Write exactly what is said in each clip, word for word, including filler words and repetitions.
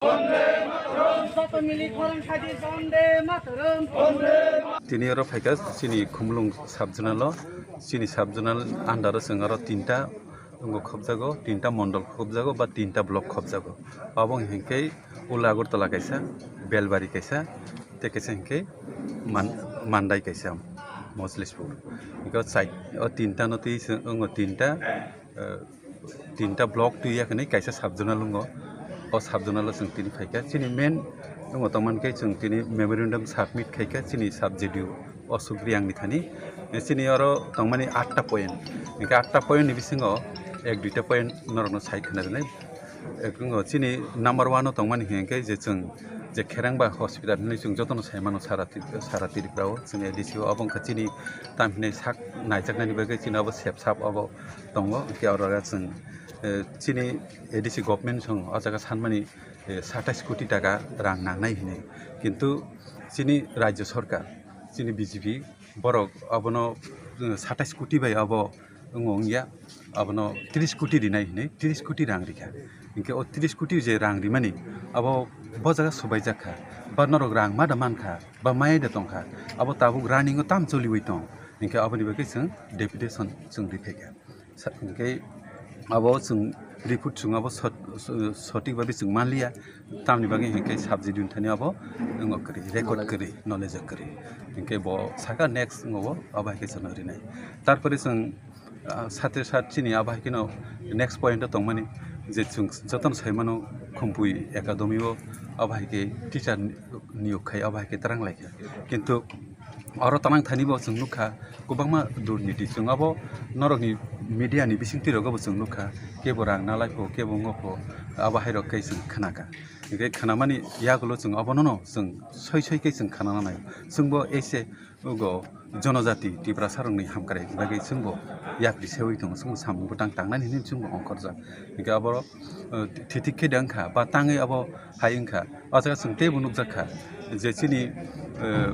Joto mili khorang sadi Bande Mataram. Tini oro phaikha chini Khumulwng sub-zonal o, chini sub-zonal under o chwng aro tinta wngo khopjago, tinta mondol khopjago ba tinta block khopjago. Abo hinkhe Ula Agartala kaisa, Belbari kaisa, tei kaisa hinkhe Man-, Mandai kaisa, Mojlispur. Hinkhe o chai-, o tinta no twi se wngo tinta, eh, tinta block twi ya hwnwi kaisa sub-zonal wngo. O sub-zonal o chwng tini phaikha. Chini main wngo tongmani khe chwng tini memorandum submit khaikha chini sub-J D O Ashok Reang ni thani. Chini oro tongmani atta point. Hinkhe atta point ni bisingo ek duita point norokno sai khna rwnai. Ek wngo chini number one o tongmani hinkhe je chwng je Kherangba hospital hinwi chwng jotono sai mano sara Tri-, sara Tripura o chwng A D C o, obo wngkha chini tam hinwi sak naijaknani bagwi chini obo sep sap obo tongo. Hinkhe oro chwng, eh, chini A D C government chwng o jaga sanmani, eh, satais koti taka rang nangnai hinwi. Kintu chini rajya sarkar, chini B J P borok obono, eh, satais koti bai obo wngo wngya, abono tris koti rinai hinwi tris koti rang rikha. Hinkhe o tris koti je rang rimani abo bo jaga subaijak kha, ba norok rang ma da mankha, ba mayai da tongkha, abo tabuk running o tam choliwi tong. Hinkhe aboni bagwi chwng deputation chwng riphaikha. Sa-, hinkhe abo chwng report chwng abo sot-, so-, sotik babi chwng manliya, tamni bagwi hinkhe sub-J D O ni thani abo wngo kwrwi, record kwrwi, knowledge kwrwi. Hinkhe bo saka next wngo bo abo hai khe chwngno rinai. Tarpore chwng, ah, sate sat chini abo hai kheno next point o tongmani je chwng jotono sai mano Khumpui Academy o abo hai khe teacher niyok khai abo hai khe twrang lai kha. Kintu oro tanang thani bo chwng nukha, kwbangma durniti chwng abo norokni media ni bisingtwi rogo bo chwng nukha, kebo rang nalai pho, kebo wngo pho, abo hai rok khe chwng khna kha. Hinkhe khnamani yagulo chwng abono no chwng soi soi khe chwng khna nanai. Chwngbo ese ugo jonojati Tiprasa rokni hamkrai bagwi chwngbo yapri sewi tongo, chwngbo samung bwtang tangnani hinwi chwngbo ongkhorjak. Hinkhe abo, uh, thithik khe de wngkha ba tangwi abo hai wngkha. O jaga chwng teibo nukjak kha je chini, eh,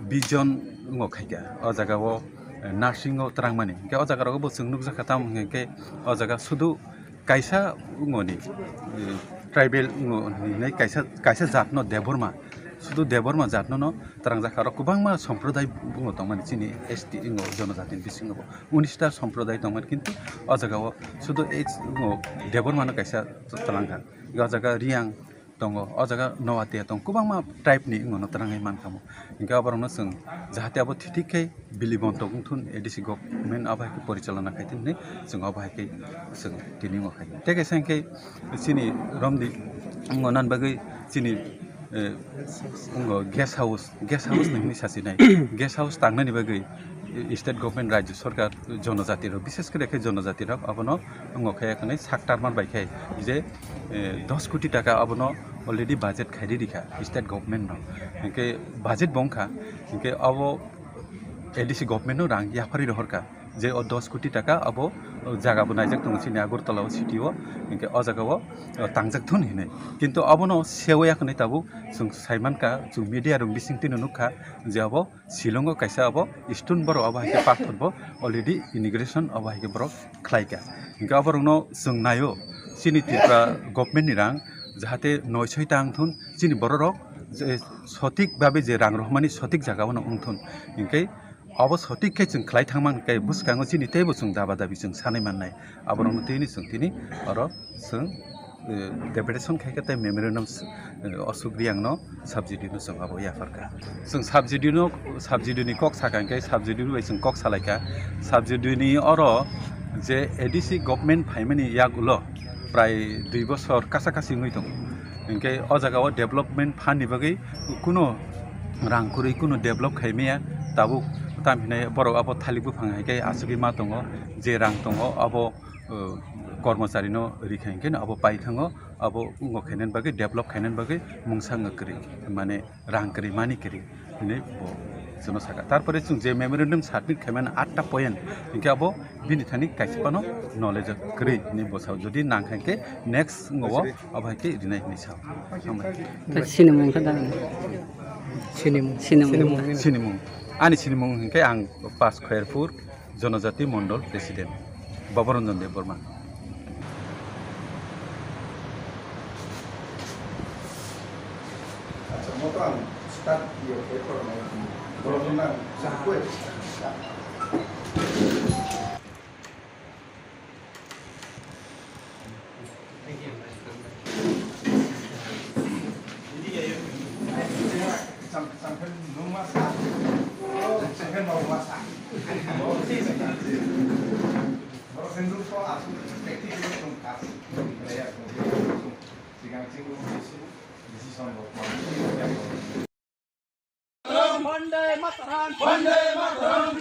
vision wngo khaikha o jaga o, eh, nursing o twrangmani. Hinkhe o jaga rogo bo chwng nukjak kha tamo hinkhe o jaga sudu kaisa wngoni, eh, tribal wngo hinwi kaisa, kaisa jatno Debbarma, sudu Debbarma jatno no twrangjak kha. Aro kwbangma somproday wngo tongmani chini S T wngo jonojatini bisingo bo unis ta somproday tongmani, kintu o jaga o sudu wngo Debbarma no kaisa twrangkha. O jaga Riyang tongo, o jaga Noatia tongo, kwbangma tribe ni wngmano twrangwi mankha mo. Hinkhe aborokno chwng jahate abo thithik khe bili bontok wngthun, A D C government abo hai khe porichalona khaithun hinwi chwng abo hai khe chwng tini wngkha. Tei kaisa hinkhe chini romdi wngmano bagwi chini, eh, wngo guest house, guest house ni hinwi sasinai. Guest house tangnani bagwi state government, rajya sarkar, jonojati rok, bishes kore khe jonojati rok abono wngo khe, khwnwi sak tarmar bai khe je, eh, dos koti taka abono already budget khairi rikha state government no. Hinkhe budget bo wngkha, hinkhe abo A D C government no rang yapharwi rohorkha je o dos koti taka abo jaga bo naijak tongo chini Agartala o city o, hinkhe o jaga o, o, tangjak thun hinwi. Kintu abono sewi ya khwnwi tabuk chwng sai mankha, chwng media rok bisingtwi no nukha je abo Shillong o kaisa abo stone borok abo hai khe pathor bo already inauguration abo hai khe borok khlai kha. Hinkhe aborokno chwng naio chini Tripura government ni rang jahate noi soi ta wngthun, chini borok rok je sotik babe je rang rohormani sotik jaga o no wngthun. Hinkhe abo sotik khe chwng khlai thangma hinkhe bwskango chini teibo chwng daba dabi chwng sanwi mannai. Aborokno tini chwng tini oro chwng, eh, deputation khai khe tei memorandum, eh, Ashok Reang no sub-J D O no chwng abo yapharkha. Chwng sub-J D O no, sub-J D O ni kok sakha hinkhe sub-J D O bai chwng kok salaikha. Sub-J D O ni oro je A D C government phaimani yagulo prai dui bosor kasa kasi wngwi tongo. Hinkhe o jaga o development fund ni bagwi kuno rang kwrwi kuno develop khaimaya tabuk tam hinai borok abo thalik buphang hai khe asugwi ma tongo, je rang tongo abo, uh, kormochari no rikha hinkhe no abo pai thango, abo wngo khainani bagwi develop khainani bagwi mungsa wngkha kwrwi mane rang kwrwi mani kwrwi hinwi bo chwngno sakha. Tarpore chwng je memorandum submit khaimani atta point hinkhe abo bini thani kaisa phano knowledge kwrwi hinwi bo sao. Jodi nang kha hinkhe next wngo o abo hai khe rinai hinwi sao. Hambai. Sinimung khe da? Sinimung. Sinimung. Sinimung. Ani sinimung hinkhe ang Pas Khairpur Jonojati Mondol President Babaranjan Debbarma. Moto ang start yo ke kormo. Borok nang sakwe. Sam-, sampai nungma sa. Sampai mau masa. Borok hindu ko aku praktik itu tungkas. Sigang sing Bande Mataram! Bande Mataram!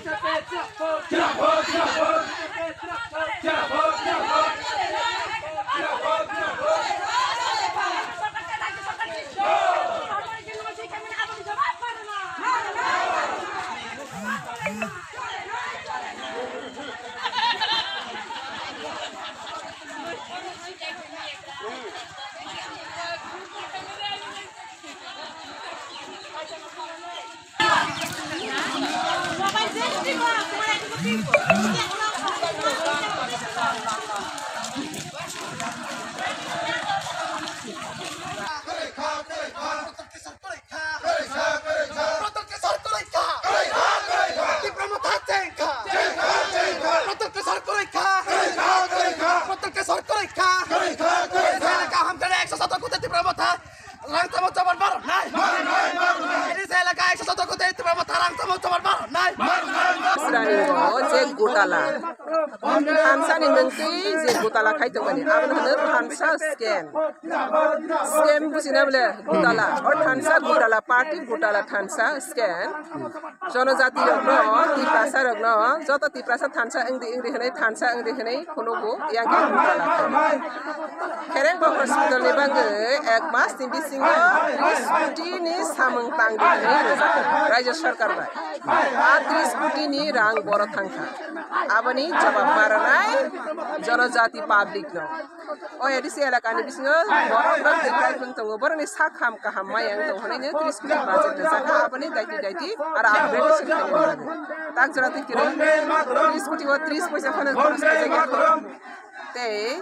Israel o je gotala thansa ni mungtwi je gotala khai tongmani, abono hwno thansa scam. Scam buchina bole gotala, o thansa gotala, party gotala thansa scam. Jonojati rokno, Tiprasa rokno, joto Tiprasa thansa wngdi wngdi hwnwi, thansa wngdi hwnwi phunugo, yang khe gotala khai. Khereng bo hospital ni bagwi ek mas ni bisingo tris koti ni samung tangdi hwnwi rijak Rajya Sarkar bai. A tris koti ni rang boro thangkha. Aboni jawab ma rwnai Jonojati public no. O A D C elaka ni bisingo borok rok twi khai wng tongo. Borok ni sak ham kaham maya wng tongo hwnwi no tris koti budget rijak kha. Aboni daiti daiti aro upgrade se khainani bagwi. Tak jora twi kwrwi tris koti o tris poisa phano khorch khaijak ya kho. Tei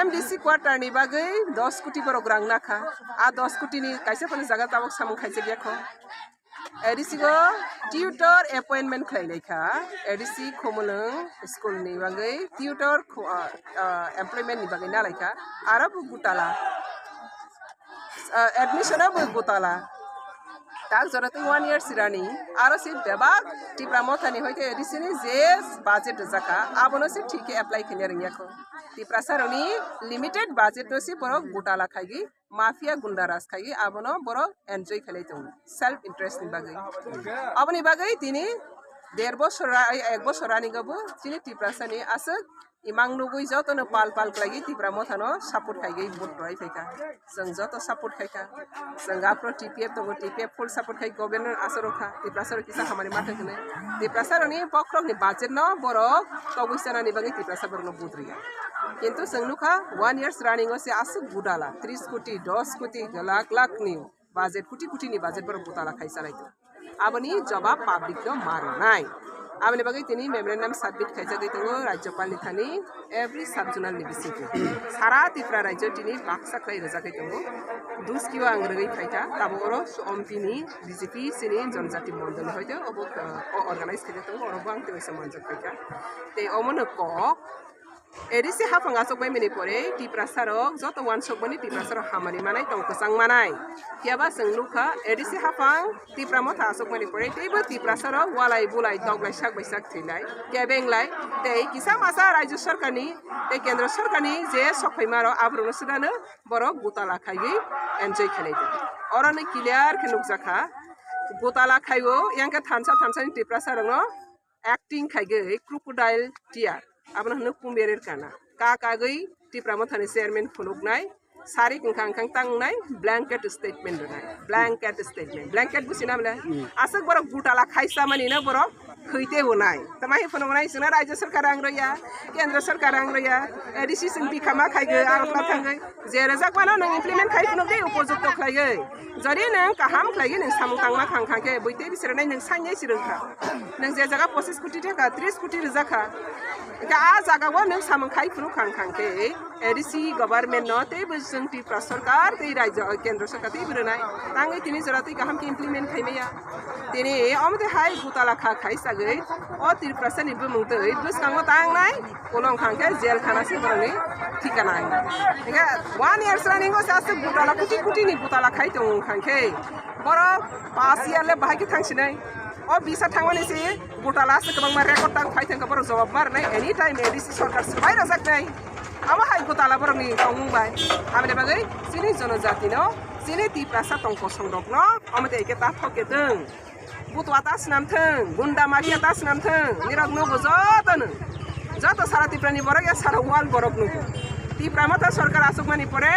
M D C quarter ni bagwi dos koti borok rang nakha. A dos koti ni kaisa phano jaga tabok samung khaijak ya kho. A D C o tutor appointment khlai lai kha. A D C Khumulwng school ni bagwi tutor khu-, ah, ah, employment ni bagwi na lai kha. Aro bo gotala. Ah, admission o bo gotala. Tak jora tei one year sirani. Aro si bebak Tipra Motha ni hoite A D C ni je budget rijak kha, abono si thik khe apply khaina rwngya kho. Tiprasa rokni limited budget no si borok gotala khaigwi, mafia gunda raj khaigwi, abono borok enjoy khailai tongo self interest ni bagwi. Aboni bagwi tini der bosor ra-, ek bosor rani go bo chini Tiprasa ni aswk imang nugwi jotono pal pal khlaigwi Tipra Motha no support khaigwi vote rwai phaikha. Chwng joto support khaikha. Chwng aphuru T P F tongo, T P F full support khai government aswk rwkha. Tiprasa rok kisa hamari ma thai hwnwi. Tiprasa rokni bokhorokni budget no borok togwi chanani bagwi Tiprasa borokno vote rwya. Kintu chwng nukha one years running o se aswk gudala, tris koti, dos koti, lakh lakh ni budget, koti koti ni budget borok gudala khai chanai tongo. Aboni jawab public no ma rwnai. Aboni bagwi tini memorandum submit khaijagwi tongo Rajyapal ni thani every sub zonal ni bisingtwi. Sara Tripura rajyo tini baksa khlai rwjagwi tongo. Duski o ang rwgwi phaikha, tabuk oro Ompi ni B J P chini Jonojati Mondol ni hoite obo, uh, o organize khaijak tongo, oro bo ang tei waisa manjak phaikha. Tei omono kok A D C haphang achukmani pore Tiprasa rok joto uansukmani Tiprasa rok hamari manai tong kwchang manai. Phiya ba chwng nukha A D C haphang Tipra Motha achukmani pore teibo Tiprasa rok walai bulai toklai sak bai sak thwilai kebenglai tei kisa masa Rajya Sarkar ni tei Kendra Sarkar ni je sok phaima rok aborok no swdano borok gutala khaiwi enjoy khailai tongo. Oro ni clear khe nukjakha gutala khaiwi yang khe thansa thansa ni Tiprasa rok no acting khaigwi crocodile tear, abono hwnwi kumberer kana. Ka kagwi Tipra Mothani chairman phunuknai, sari wngkha wngkha tangnai, blanket statement rwnai, blanket statement. Blanket buchina bole? Hmm. Aswk borok gutala khaisa manino borok khwite unai. Tamai phunuknai chwngno Rajya Sarkar rang rwya, Kendra Sarkar rang rwya, A D C chwng bikha ma khaigwi, Agartala thangwi. Je rwjakmano nwng implement khai phunuk di, upojukto khlaiwi. Jodi nwng kaham khlaiwi nwng samung tangma khang khang khe, bui tei bisirnai nwng sainai si rwngkha. Nwng je jaga pochis koti thangkha, tris koti rwjakha. Hwnkhe a jagao nwng samung khai phunuk khang khang khe, A D C government no teibo chwng Tripura sarkar tei rajya kendra sarkar teibo rwnai. Tangwi tini jora tei kaham khe implement khaimaya. Tini omo tei hai gutala kha khai sagwi o Tiprasa ni bumung tei bwskango tangnai, ulo wngkha khe jail khana se borokni thikana wngnai. Hingkhe one years running o se aswk gutala, kuti kuti ni gutala khai tongo wngkha khe borok pass year le bahai khe thangsinai. O bisa thangmani se gutala aswk kwbangma record tang phai thangkha, borok jawab ma rwnai, anytime A D C sarkar swbai rwjaknai. Amo hai gutala borokni tongmung bai. Aboni bagwi chini jonojatino, chini Tiprasa tong kosongrokno omo tei khe ta thok khe tong. Butwa ta swnam thung, gunda mafia ta swnam thung, nirok nugo jotono. Joto sara Tiprani borok ya sara world borok nugo. Tipra Motha sarkar asukmani pore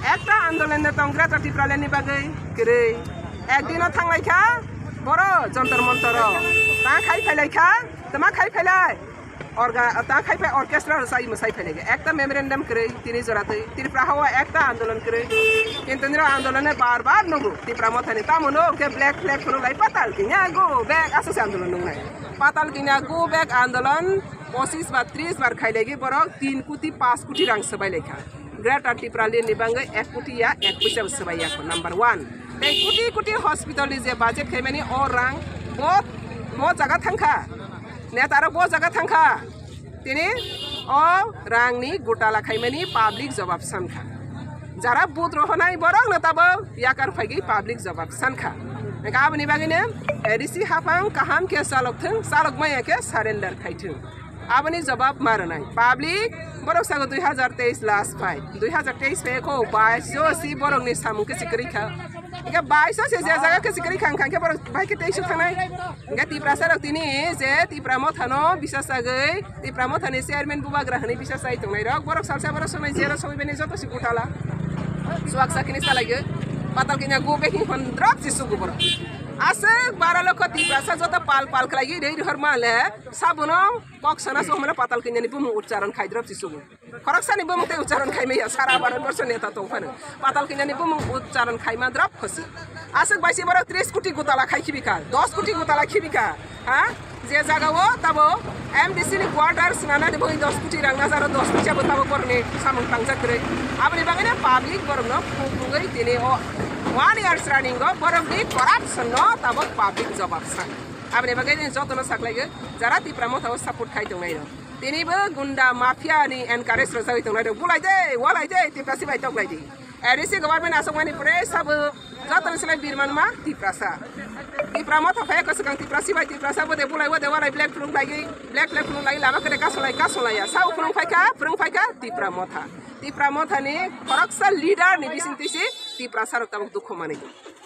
ekta andolon de tong Greater Tipraland ni bagwi kwrwi. Ekdino thanglai kha boro Jontor Montoro. Ta khai phailai kha, tama khai phailai. Orga-, ta khai phai orchestra rwchai mwsai phai lege. Ekta memorandum kwrwi tini jora twi. Tripura hao ekta andolon kwrwi. Kintu niro andolone bar bar nugo. Tipra Mothani tamo no khe black flag phunuk lai patal kinya go back aswk se andolon nungnai. Patal kinya go back andolon pochis bar tris bar khai legi borok tin kuti pas kuti rang swbai lai kha. Greater Tipraland ni bagwi ek kuti ya ek puisa bo swbai ya kho, number one. Tei kuti kuti hospital ni je budget khaimani o rang bo, bo jaga thangkha. Neta rok bo jaga thangkha. Tini o rang ni gutala khaimani public jawab sankha. Jara but rohonai borok no tabo yakar phaigwi public jawab sankha. Hingkhe aboni bagwi no A D C hapang kaham khe chalok thung, chalok maya khe surrender khai thung. Aboni jawab ma rwnai. Public borok sago dui hazar teis last phai. Dui hazar teis phai kho bais jo si borok ni samung khe si kwrwi kha. Hingke bais o se je jaga khe sikiri khang khang khe borok bai khe teis o thangnai. Hingke Tiprasa rok tini je Tipra Motha no bisa sagwi, Tipra Motha ni chairman bubagra hwnwi bisa sai tongnai rok. Borok salsa borok sonai jero sogwi bini joto si gutala. Suwak sakini salai gwi. Patal kinya go back hing hon drop si sugu borok. Aswk bara lokho Tiprasa joto pal pal khlai gwi rei rohor ma le. Sabuno kok sana so mana patal kinya ni bumung uchcharon khai drop si sugu. Khoroksani bumung tei uchcharon khaimaya sara Bharat borso neta tong phano. Patal kinyani bumung uchcharon khaima drop khosi. Aswk baisi borok tris koti gutala khai khibika, dos koti gutala khibika. Ha? Je jaga o tabo M D C ni quarter swnana ni boi dos koti rang na jaro dos koti abo tabo borni samung tangjak kwrwi. Aboni bagwi no public borok no phung phungwi tini o one years running o borok ni corruption no tabo public jawab san. Aboni bagwi ni joto no saklai jara Tipra Motha o support khai tongnai rok. Tini bo gunda mafia ni encourage rwjagwi tongnai rok. Bulai de, walai de, Tiprasi bai toklai di. A D C government asokmani pore sabo jotoni sile birman ma Tiprasa. Tipra Motha phai ko swkang Tiprasi bai Tiprasa bo de bulai wo de walai black phulung lai, black black phulung lai lama kene kasolai kasolai ya. Sao phulung phai kha, phulung phai kha Tipra Motha. Tipra Motha ni khoroksa leader ni bising tisi Tiprasa rok tabuk dukhu manwi.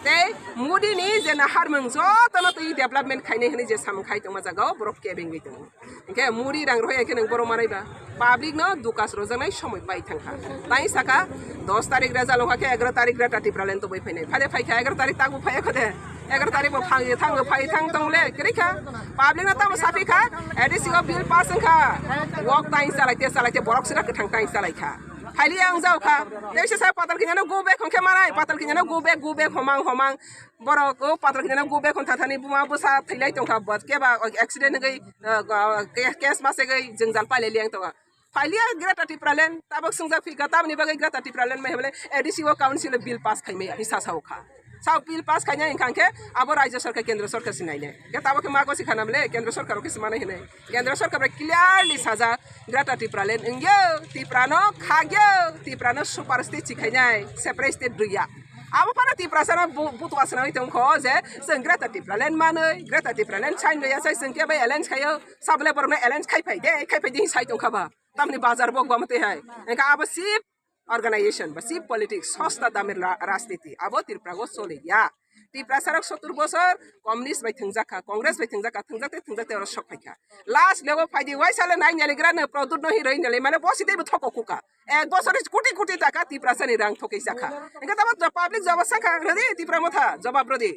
Tei Modi ni je naharmung jotono twi development khainai hwnwi je samung khai tongma jaga o borok kebengwi tongo. Hingke muri rang rohya khe nwng borok manai ba. Public no dukas rojaknai somoi pai thangkha. Tai saka dos tarik result wngkha khe egaro tarik Greater Tipraland toboi phainai. Phale phaikha egaro tarik tangbo phaiya kho de. Egaro tarik bo phang ye thang bo phai thang tong le kwrwi kha. Public no tamo sapi kha. A D C o bill pass wngkha. Wok tai salai te salai te borok sira kwthang tai salai kha. Phaili ang jao kha. Tei se sa patal kinyano go back hongkhe manai. Patal kinyano go back go back homang homang. Borok o patal kinyano go back hon thathani buma bwsa thilai tongkha. Bot keba accident wngwi, uh, case masegwi jwngjal pailai liang tongo. Phailiya Greater Tipraland, tabok swngjak phika, tamni bagwi Greater Tipraland mai hwnle A D C o council o bill pass khaimaya, hisa sao kha. Sao bill pass khaina hingkha khe abo Rajya Sarkar, Kendra Sarkar se nainai. Khe tabok khe mago se khana bole, Kendra Sarkar o khe se manai hinai. Kendra Sarkar bai clearly sajak, Greater Tipraland wngyo, Tipra no khagyo, Tipra no super state si khainai, separate state rwya. Abo phano Tiprasa no bu-, butua swnamwi tongkho je chwng Greater Tipraland manwi, Greater Tipraland sign rwya sai chwng khe bai alliance khayo, sabole borok no alliance khai phai de, khai phai de sai tongkha ba. Tamni bazar bok bama twi hai. Engkha abo chief organization ba chief politics, sosta damir la-, rajniti. Abo Tripura go choli ya. Tiprasa rok sottur bosor communist bai thwngjak kha, Congress bai thwngjak kha, thwngjak te thwngjak te oro sok phai kha. Last lego phai di, waisa le nai nyali gra no produt no hi roi nyali, mane bosi tei bo thoko kuka. Ek bosor ni koti koti taka Tiprasa ni rang thokei jakha. Engkha tamo public jawab sakha, rodi Tipra Motha, jawab rodi.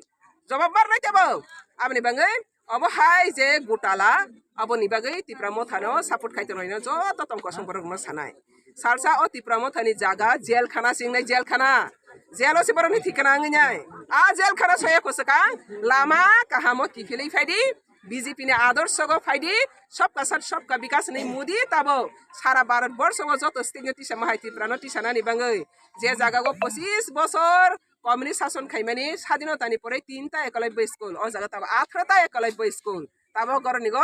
Jawab mar nai tebo. Aboni bangwi obo hai je gutala, aboni bagwi Tipra Motha no support khai tongnai no joto tong kosong borok no sanai. Salsa o Tipra Motha ni jaga jail khana singnai jail khana. Jail o se borok ni thikana wngwi nai. A jail khana soya ko swkang lama kaham o kiphilwi phai di. B J P ni adorshogo phaidi, sabka saath sabka bikas hinwi Modi tabo sara Bharat borshogo joto state no tisa ma hai Tripura no tisa nani bangwi. Je jaga o pochis bosor communist sason khaimani, sadinota ni pore tinta ekolabya school, o jaga tabo atharota ekolabya school, tabo goroni go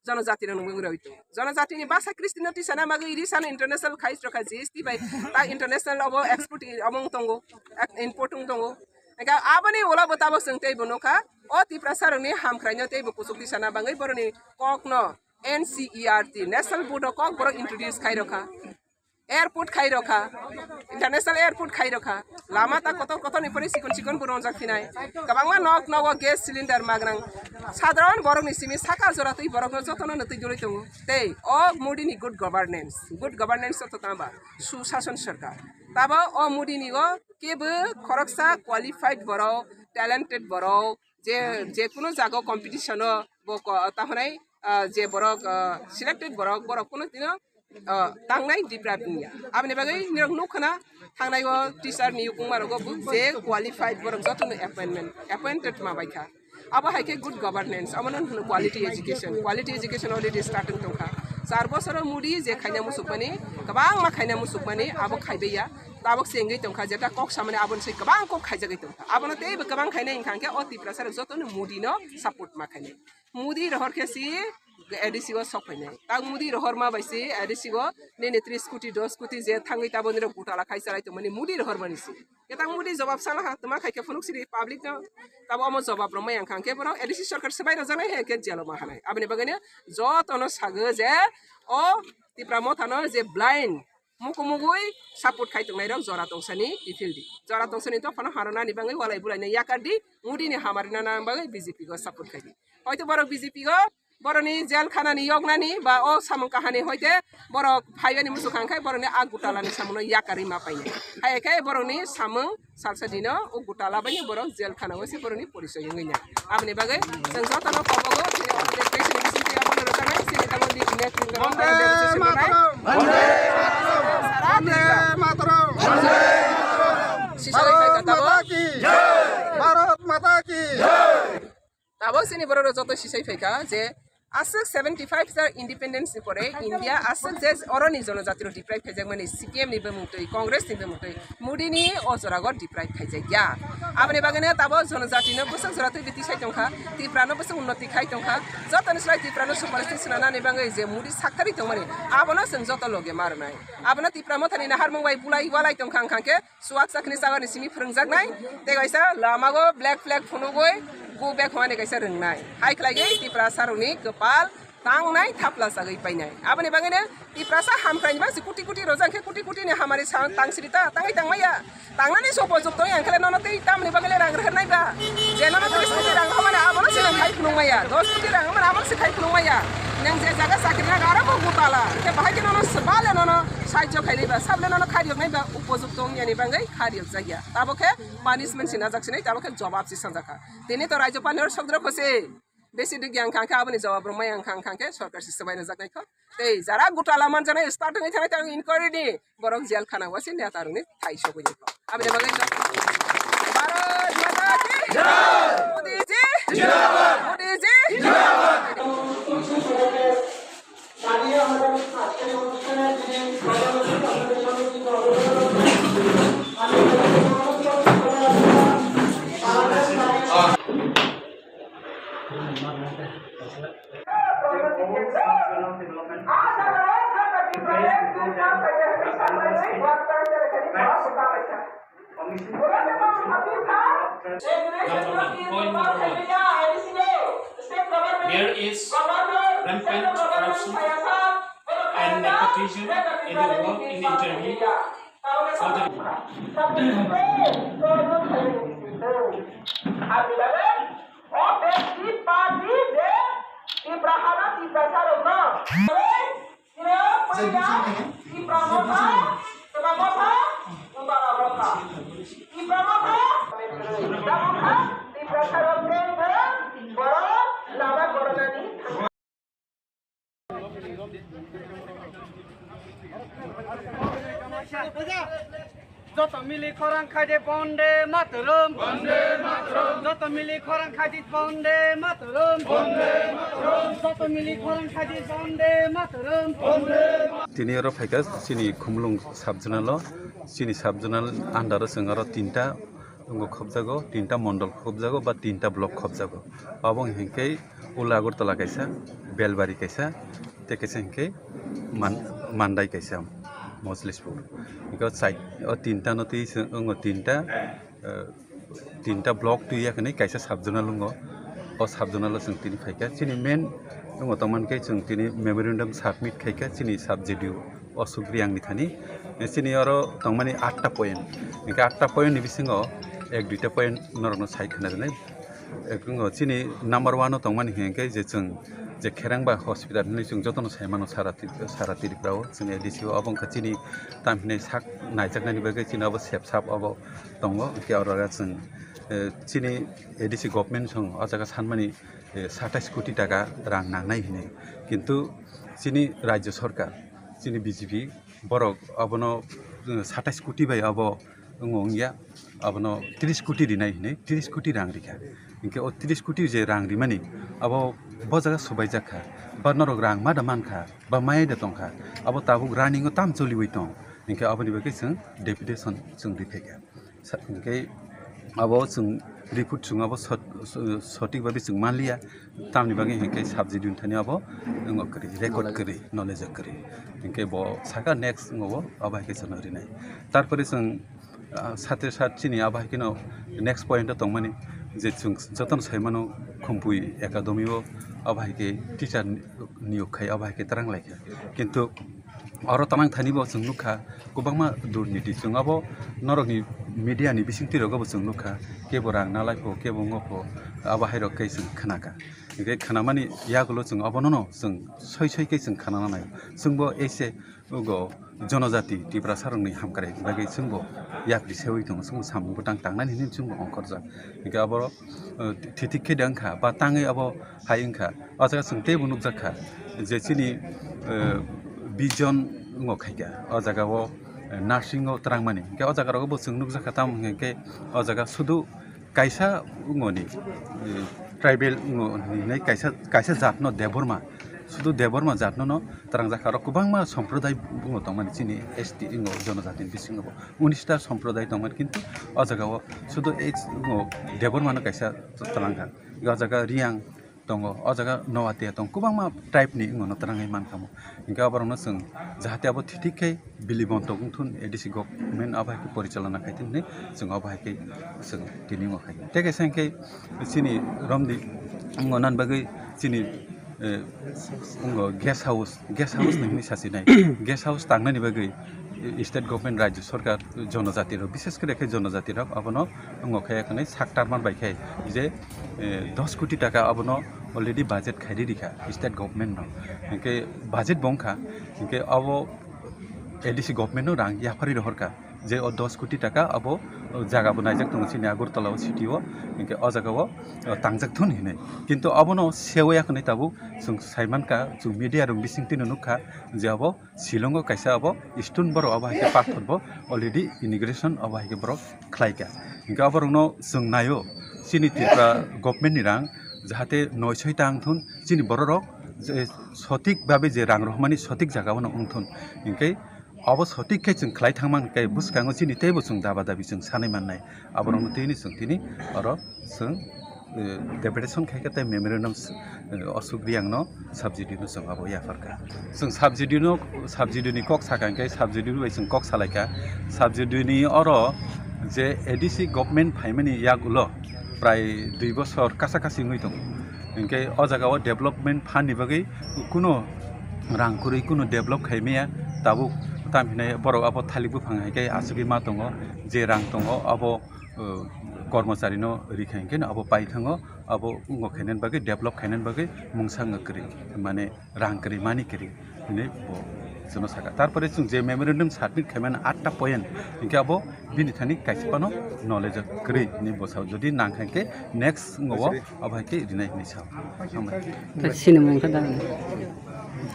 jonojati rok nungwi roi tongo. Jonojati ni basa Christian no tisana bagwi iri sana international khai rokha G S T bai ta international obo export omo wng tongo, ek-, import wng tongo. Ega aboni ulo bo tabok chwng tei bo nukha, o Tiprasa rokni hamkraino tei bo kuchuk tisana bagwi boroni kokno N C E R T, National Board of Kok borok introduce khai rokha. Airport khai rokha, international airport khai rokha, lama ta kotor kotor ni pore sikon sikon bo rongjak phinai. Kwbangma nok nogo gas cylinder magrang. Sadharon borok ni simi saka jora twi borok no jotono no twi duri tongo. Tei o Modi ni good governance, good governance joto tamba susason sarkar. Tabo o Modi ni o kebo khoroksa qualified borok, talented borok, je, je kuno jaga o competition o bo ko-, ta hwnai, ah, je borok, ah, selected borok, borok kuno dino, ah, tangnai deprive wngya. Aboni bagwi nirok nukha na thangnai o teacher ni yukungma rogo bo je qualified borok jotono appointment, appointed ma bai kha. Abo hai khe good governance, abo no hwno quality education. Quality education already starting tongkha. Char bosoro Modi je khaina musukmani, kwbangma khaina musukmani, abo khaibaiya. Tabok se wngwi tongkha, jeta kok samani aboni se kwbang kok khaijagwi tongkha. Abono teibo kwbang khainai wngkha hwnkhe o Tiprasa rok jotono Modi no support ma khainai. Modi rohor khe si A D C o sok phainai. Tak Modi rohor ma bai si A D C o nini tris koti, dos koti je thangwi tabo nirok gutala khai chalai tongmani Modi rohor mani si. Khe tak Modi jobab sala ha, tma khai khe phunuk sidi public no. Tabo omo jobab rok maya wngkha hwnkhe borok A D C sorkar swbai rwjaknai hai khe jelo ma hanai. Aboni bagwi no jotono sago je o Tipra Motha no je blind mukumugwi support khai tongnai rok jora tongsani kiphil di. Jora tongsani dophano harwnani bagwi walai bulai no yakar di, Modi ni hamari nana bagwi B J P go support khai di. Hoito borok B J P go borokni jel khanani yoknani ba o samung kahani hoite borok phaibani muchung kha khe borokni a gutala ni samung no yakarwi ma painai. Hai khe borokni samung salsa dino o gutala bai borok jel khana o se borokni porichoi wngwi nai. Aboni bagwi chwng jotono kobogo chini o election ni bisingtwi abono rwjaknai chini tamo di netrito Bande Mataram! Bande Mataram! Sara Bande Tripura. Mataram! Sisai Bharat khai ka tabo. Mata ki! Jai! Bharat Mata ki! Jai! Tabok chini borok rok joto sisai phaikha je aswk seventy five year independence ni pore India aswk je oroni jonojati rok deprive khaijakmani C P M ni bumung twi, Congress ni bumung twi, Modi ni o jora go deprive khaijakya. Aboni bagwi no tabok jonojati no bwswk jora twi biti sai tongkha, Tripura no bwswk unnoti khai tongkha, joto ni slai Tripura no superstate swnanani bagwi je Modi saktharwi tongmani abono chwng joto loge ma rwnai. Abono Tipra Mothani naharmung bai bulai walai tongkha wngkha khe Chuak chakni chaga ni simi phwrwngjaknai, tei kaisa lama o black flag phunugwi go back hwnani kaisa rwngnai. Hai khlaiwi Tiprasa rokni kwpal tangnai thapla chagwi painai. Aboni bagwino Tiprasa hamkraini bagwi kuti kuti rojak khe kuti kuti ni hamari sa tang siri ta, tangwi tangmaya. Tangnani se upojukto yang khe nono tei tamni bagwi le rang rwhwnai ba. Je nono tris kuti rang hwnmani abono se nang khai phunukmaya, dos kuti rang hwnmani abono se khai phunukmaya. Nang je jaga chakri nago aro bo gutala, khe bahai khe nono swbale nono sahajyo khainai ba, sabole nono khariyoknai ba. Upojukto wngya ni bagwi kha riyok jakya. Tabok khe punishment se najak sinai, tabok khe jobab se sanjak kha. Tini to Rajyapal ni oro sokdro kho se besi dugya wngkha khe aboni jobab rwmai wngkha, wngkha khe sorkar se swbai rwjak nai kho. Tei jara gutala manjak nai starting wngwi thangnai tei inquiry ni borok jel khana o se neta rok ni thai sogwi nai kho. Aboni bagwi Bharat Mata ki Jai! Modi ji! Jindabad! Modi ji! Jindabad! Number one, point number one. There is rampant corruption and nepotism in the work in the interview. Joto Mili khorang khaidi bonde mataram. Bonde mataram. Joto mili khorang khaidi bonde mataram. Bonde mataram. Joto mili khorang khaidi bonde mataram. Bonde mataram. Tini oro phaikha chini Khumulwng sub-zonal o, chini sub-zonal under o chwng oro tinta wngo khobjago, tinta mondol khobjago ba tinta block khobjago. Abo hinkhe Ula Agartala kaisa, Belbari kaisa, tei kaisa hinkhe Man-, Mandai kaisa, Mojlispur. Hinkhe o chai-, o tinta no twi se wngo tinta, eh, tinta block twi ya hwnwi kaisa sub-zonal wngo. O sub-zonal o chwng tini phaikha. Chini main wngo tongmani khe chwng tini memorandum submit khaikha chini sub-J D O Ashok Reang ni thani. Chini oro tongmani atta point. Hinkhe atta point ni bisingo ek duita point norokno sai khna rwnai. Ek wngo chini number one o tongmani hinkhe je chwng je Kherengba hospital hinwi chwng jotono sai mano sara Tri-, sara Tripura o chwng A D C o. Abo wngkha chini tam hinai sak naijaknani bagwi chini abo sepsap abo tongo. Hinkhe oro chwng, eh, chini A D C government song o jaga sanmani, eh, satais koti taka rang nangnai hinwi. Kintu chini rajya sarkar, chini B J P borok abono, eh, satais koti bai abo wngo wngya, abono tris koti rinai hinwi, tris koti rang rikha. Hinkhe o tris koti je rang rimani, abo bo jaga subaijak kha, ba norok rang ma da mankha, ba maya da tongkha, abo tabuk running o tam choliwi tong. Hinkhe aboni bagwi chwng deputation chwng riphaikha. Sa-, hinkhe abo chwng report chwng abo sot-, so-, sotik bagwi chwng manliya. Tamni bagwi hinkhe sub-J D O ni thani abo wngma kwrwi, record kwrwi, knowledge kwrwi. Hinkhe bo saka next wngma bo abo hai khe chwng rinai. Tarpore chwng, ah, satre sat chini abo hai kheno next point o tongmani je chwng jotono sai mano Khumpui Academy o abo hai khe teacher niyok khai abo hai khe twrang lai kha. Kintu oro tanang thani bo chwng nukha kwbangma durniti. Chwng abo norokni media ni bisingtwi rogo bo chwng nukha, kebo rang nalai pho, kebo wngma pho, abo hai rok khe chwng khnakha. Hinkhe khnamani yagulo chwng abonono chwng soi soi khe chwng khnana nai. Chwngbo eise ugo jonojati Tiprasa rokni hamkrai bagwi chwngbo yapri seui tongo, chwngbo samung bwtang tangnani hinwi chwngbo ongkhorjak. Hinkhe aboro, eh, thithik khe de wngkha ba tangwi abo hai wngkha. O jaga chwng teibo nukjak kha je chini, eh, vision wngo khaikha o jaga o, eh, nursing o twrangmani. Hinkhe o jaga rogo bo chwng nukjak kha, tamo hinkhe o jaga sudu kaisa wngoni, eh, tribal wngoni kaisa, kaisa jatno Debbarma, sudu Debbarma jatno no twrangjak kha. Aro kwbangma somproday wngo tongmani chini S T wngo jonojatini bisingo bo unis ta somproday tongmani, kintu o jaga o sudu ei wngo Debbarma no kaisa twrangkha. O jaga Riyang tongo, o jaga Noatia tong, kwbangma tribe ni wngmano twrangwi mankha mo. Hinkhe aborokno chwng jahate abo thithik khe bili bontok wngthun, A D C government abo hai khe porichalona khaithun hinwi chwng abo hai khe chwng tini wngkha. Tei kaisa hinkhe chini romdi wngna bagwi chini, eh, wngkha guest house, guest house ni hinwi sachinai. Guest house tangnani bagwi state government, rajya sarkar, jonojati rok, bishes kore khe jonojati rok abono wngo khe khwnwi sak tarman bai khe je, eh, dos koti taka abono already budget khairi rikha state government no. Hinkhe budget bo wngkha, hinkhe abo A D C government no rang yapharwi rohorkha je o dos koti taka abo jaga bo naijak tongo chini Agartala o city o, hinkhe o jaga o tangjak thun hinwi. Kintu abono sewi ya khwnwi tabuk chwng saimankha, chwng media rok bisingtwi no nukha je abo Shillong o kaisa abo stone borok abo hai khe pathor bo already inauguration abo hai khe borok khlai kha. Hinkhe aborokno chwng naio chini Tripura government ni rang jahate noi soi ta wngthun chini borok rok je sotik babe je rang rohmani sotik jaga o no wngthun. Hinkhe abo sotik khe chwng khlai thangma hinkhe bwskango chini teibo chwng daba dabi chwng sanwi mannai. Aborokno tini chwng tini oro chwng, eh, deputation khai khe tei memorandum, eh, Ashok Reang no sub-J D O no chwng abo yapharkha. Chwng sub-J D O no, sub-J D O ni kok sakha hinkhe sub-J D O bai chwng kok salaikha. Sub-J D O ni oro je A D C government phaimani yagulo prai dui bosor kasa kasi wngwi tongo. Hinkhe o jaga o development fund ni bagwi kuno rang kwrwi kuno develop khaimaya tabuk tam hinai borok abo thalik buphang hai khe asugwi ma tongo je rang tongo abo uh, kormochari no rikha hinkhe no abo pai thango, abo wngkha khainani bagwi, develop khainani bagwi mungsa wngkha kwrwi, mane rang kwrwi mani kwrwi hinwi bo chwngno sakha. Tarpore chwng je memorandum submit khaimani atta point hinkhe abo bini thani kaisa phano knowledge kwrwi hinwi bo sao. Jodi nangkha hinkhe next wngkha o abo hai khe rinai hinwi sao. Hambai. Sinimung khe da?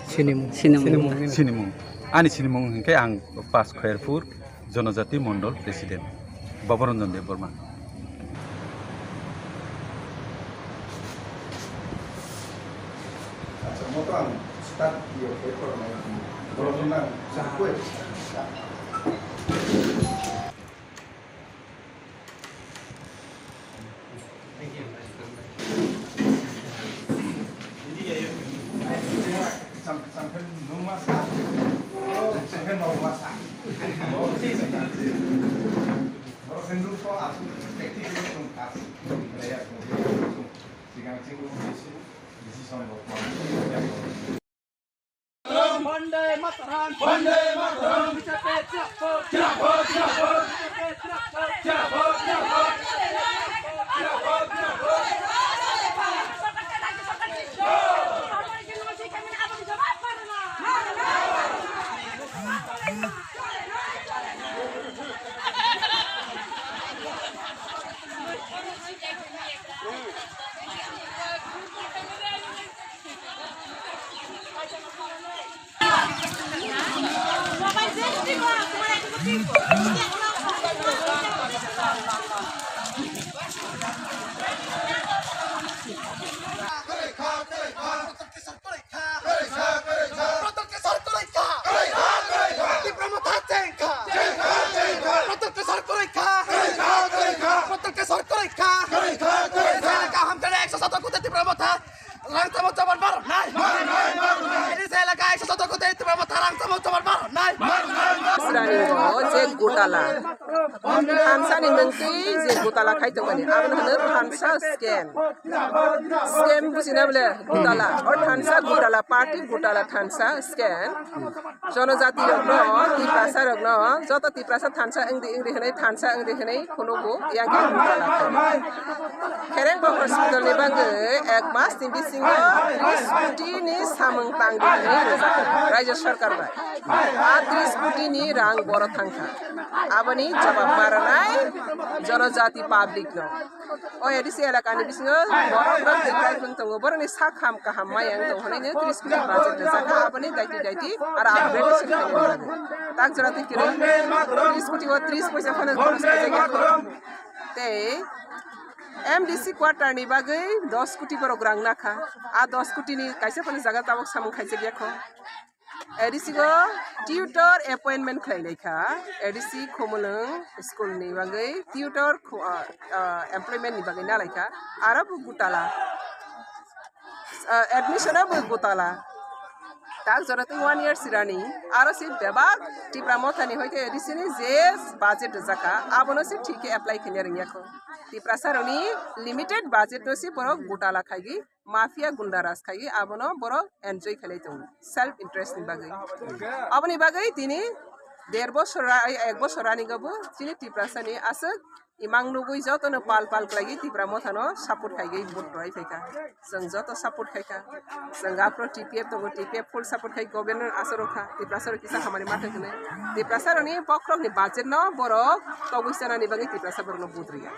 Sinimung. Sinimung. Sinimung. Ani sinimung hinkhe ang Pas Khairpur. Jonojati Mondol President Babaranjan Debbarma. Acha, moto ang start yo khe khoroknai. Borok nang sakwe. Bande Mataram! Bande Mataram! B J P zindabad! Zindabad, zindabad! B J P zindabad! Zindabad, zindabad! Zindabad, zindabad! Rang tamo jaman barok nai. Ini saya laga ekso soto kote itu berapa tarang tamo jaman barok nai. Israel o je gotala. Thansa ni mungtwi je gotala khai tongmani. Abo no hwno thansa scam. Scam buji na bole gotala. O thansa gotala party gotala thansa scam. Jonojati rokno, Tiprasa rokno, joto Tiprasa thansa wngdi wngdi hwnwi, thansa wngdi hwnwi phunugo, yang khe gotala khai. Khereng bo hospital ni bagwi ek mas ni bisingo tris koti ni samung tangdi hwnwi rijak Rajya Sarkar bai. A tris koti ni rang boro thangkha. Aboni jawab ma rwnai Jonojati public no. O A D C elakani bisingo borok rok twi kwrwng tongo, borokni sak ham kaham maya wng tongo hwnwi tris koti budget rijak kha, aboni daiti daiti aro upgradation khainani bagwi. Tak jora twi kwrwng tris koti o tris poisa phano khorch khaijak ya kho. Tei M D C quarter ni bagwi dos koti borok rang nakha. A dos koti ni kaisa phano jaga tabok samung khaijak ya kho. A D C go tutor appointment khlai lai kha, A D C Khumulwng school ni bagwi tutor khu-, ah, ah, employment ni bagwi na lai kha, aro bo gotala, ah, admission o bo gotala. Tak jora tei one year sirani, aro se bebak Tipra Motha ni hoite A D C ni je budget rijak kha, abono se thik khe apply khaina rwngya kho. Tiprasa rokni limited budget no se borok gotala khaigwi, mafia gunda raj khaigwi abono borok enjoy khailai tongo self interest ni bagwi. Aboni bagwi tini der bosor ra-, ek bosor rani go bo chini Tiprasa ni aswk imang nugwi jotono pal pal khlaigwi Tipra Motha no support khaigwi vote rwai phaikha. Chwng joto support khaikha. Chwng aphuru T P F tongo, T P F full support khai government aswk rwkha. Tiprasa rok kisa hamari ma thang hwnwi. Tiprasa rokni bokhorokni budget no borok togwi chanani bagwi Tiprasa borokno vote rwya.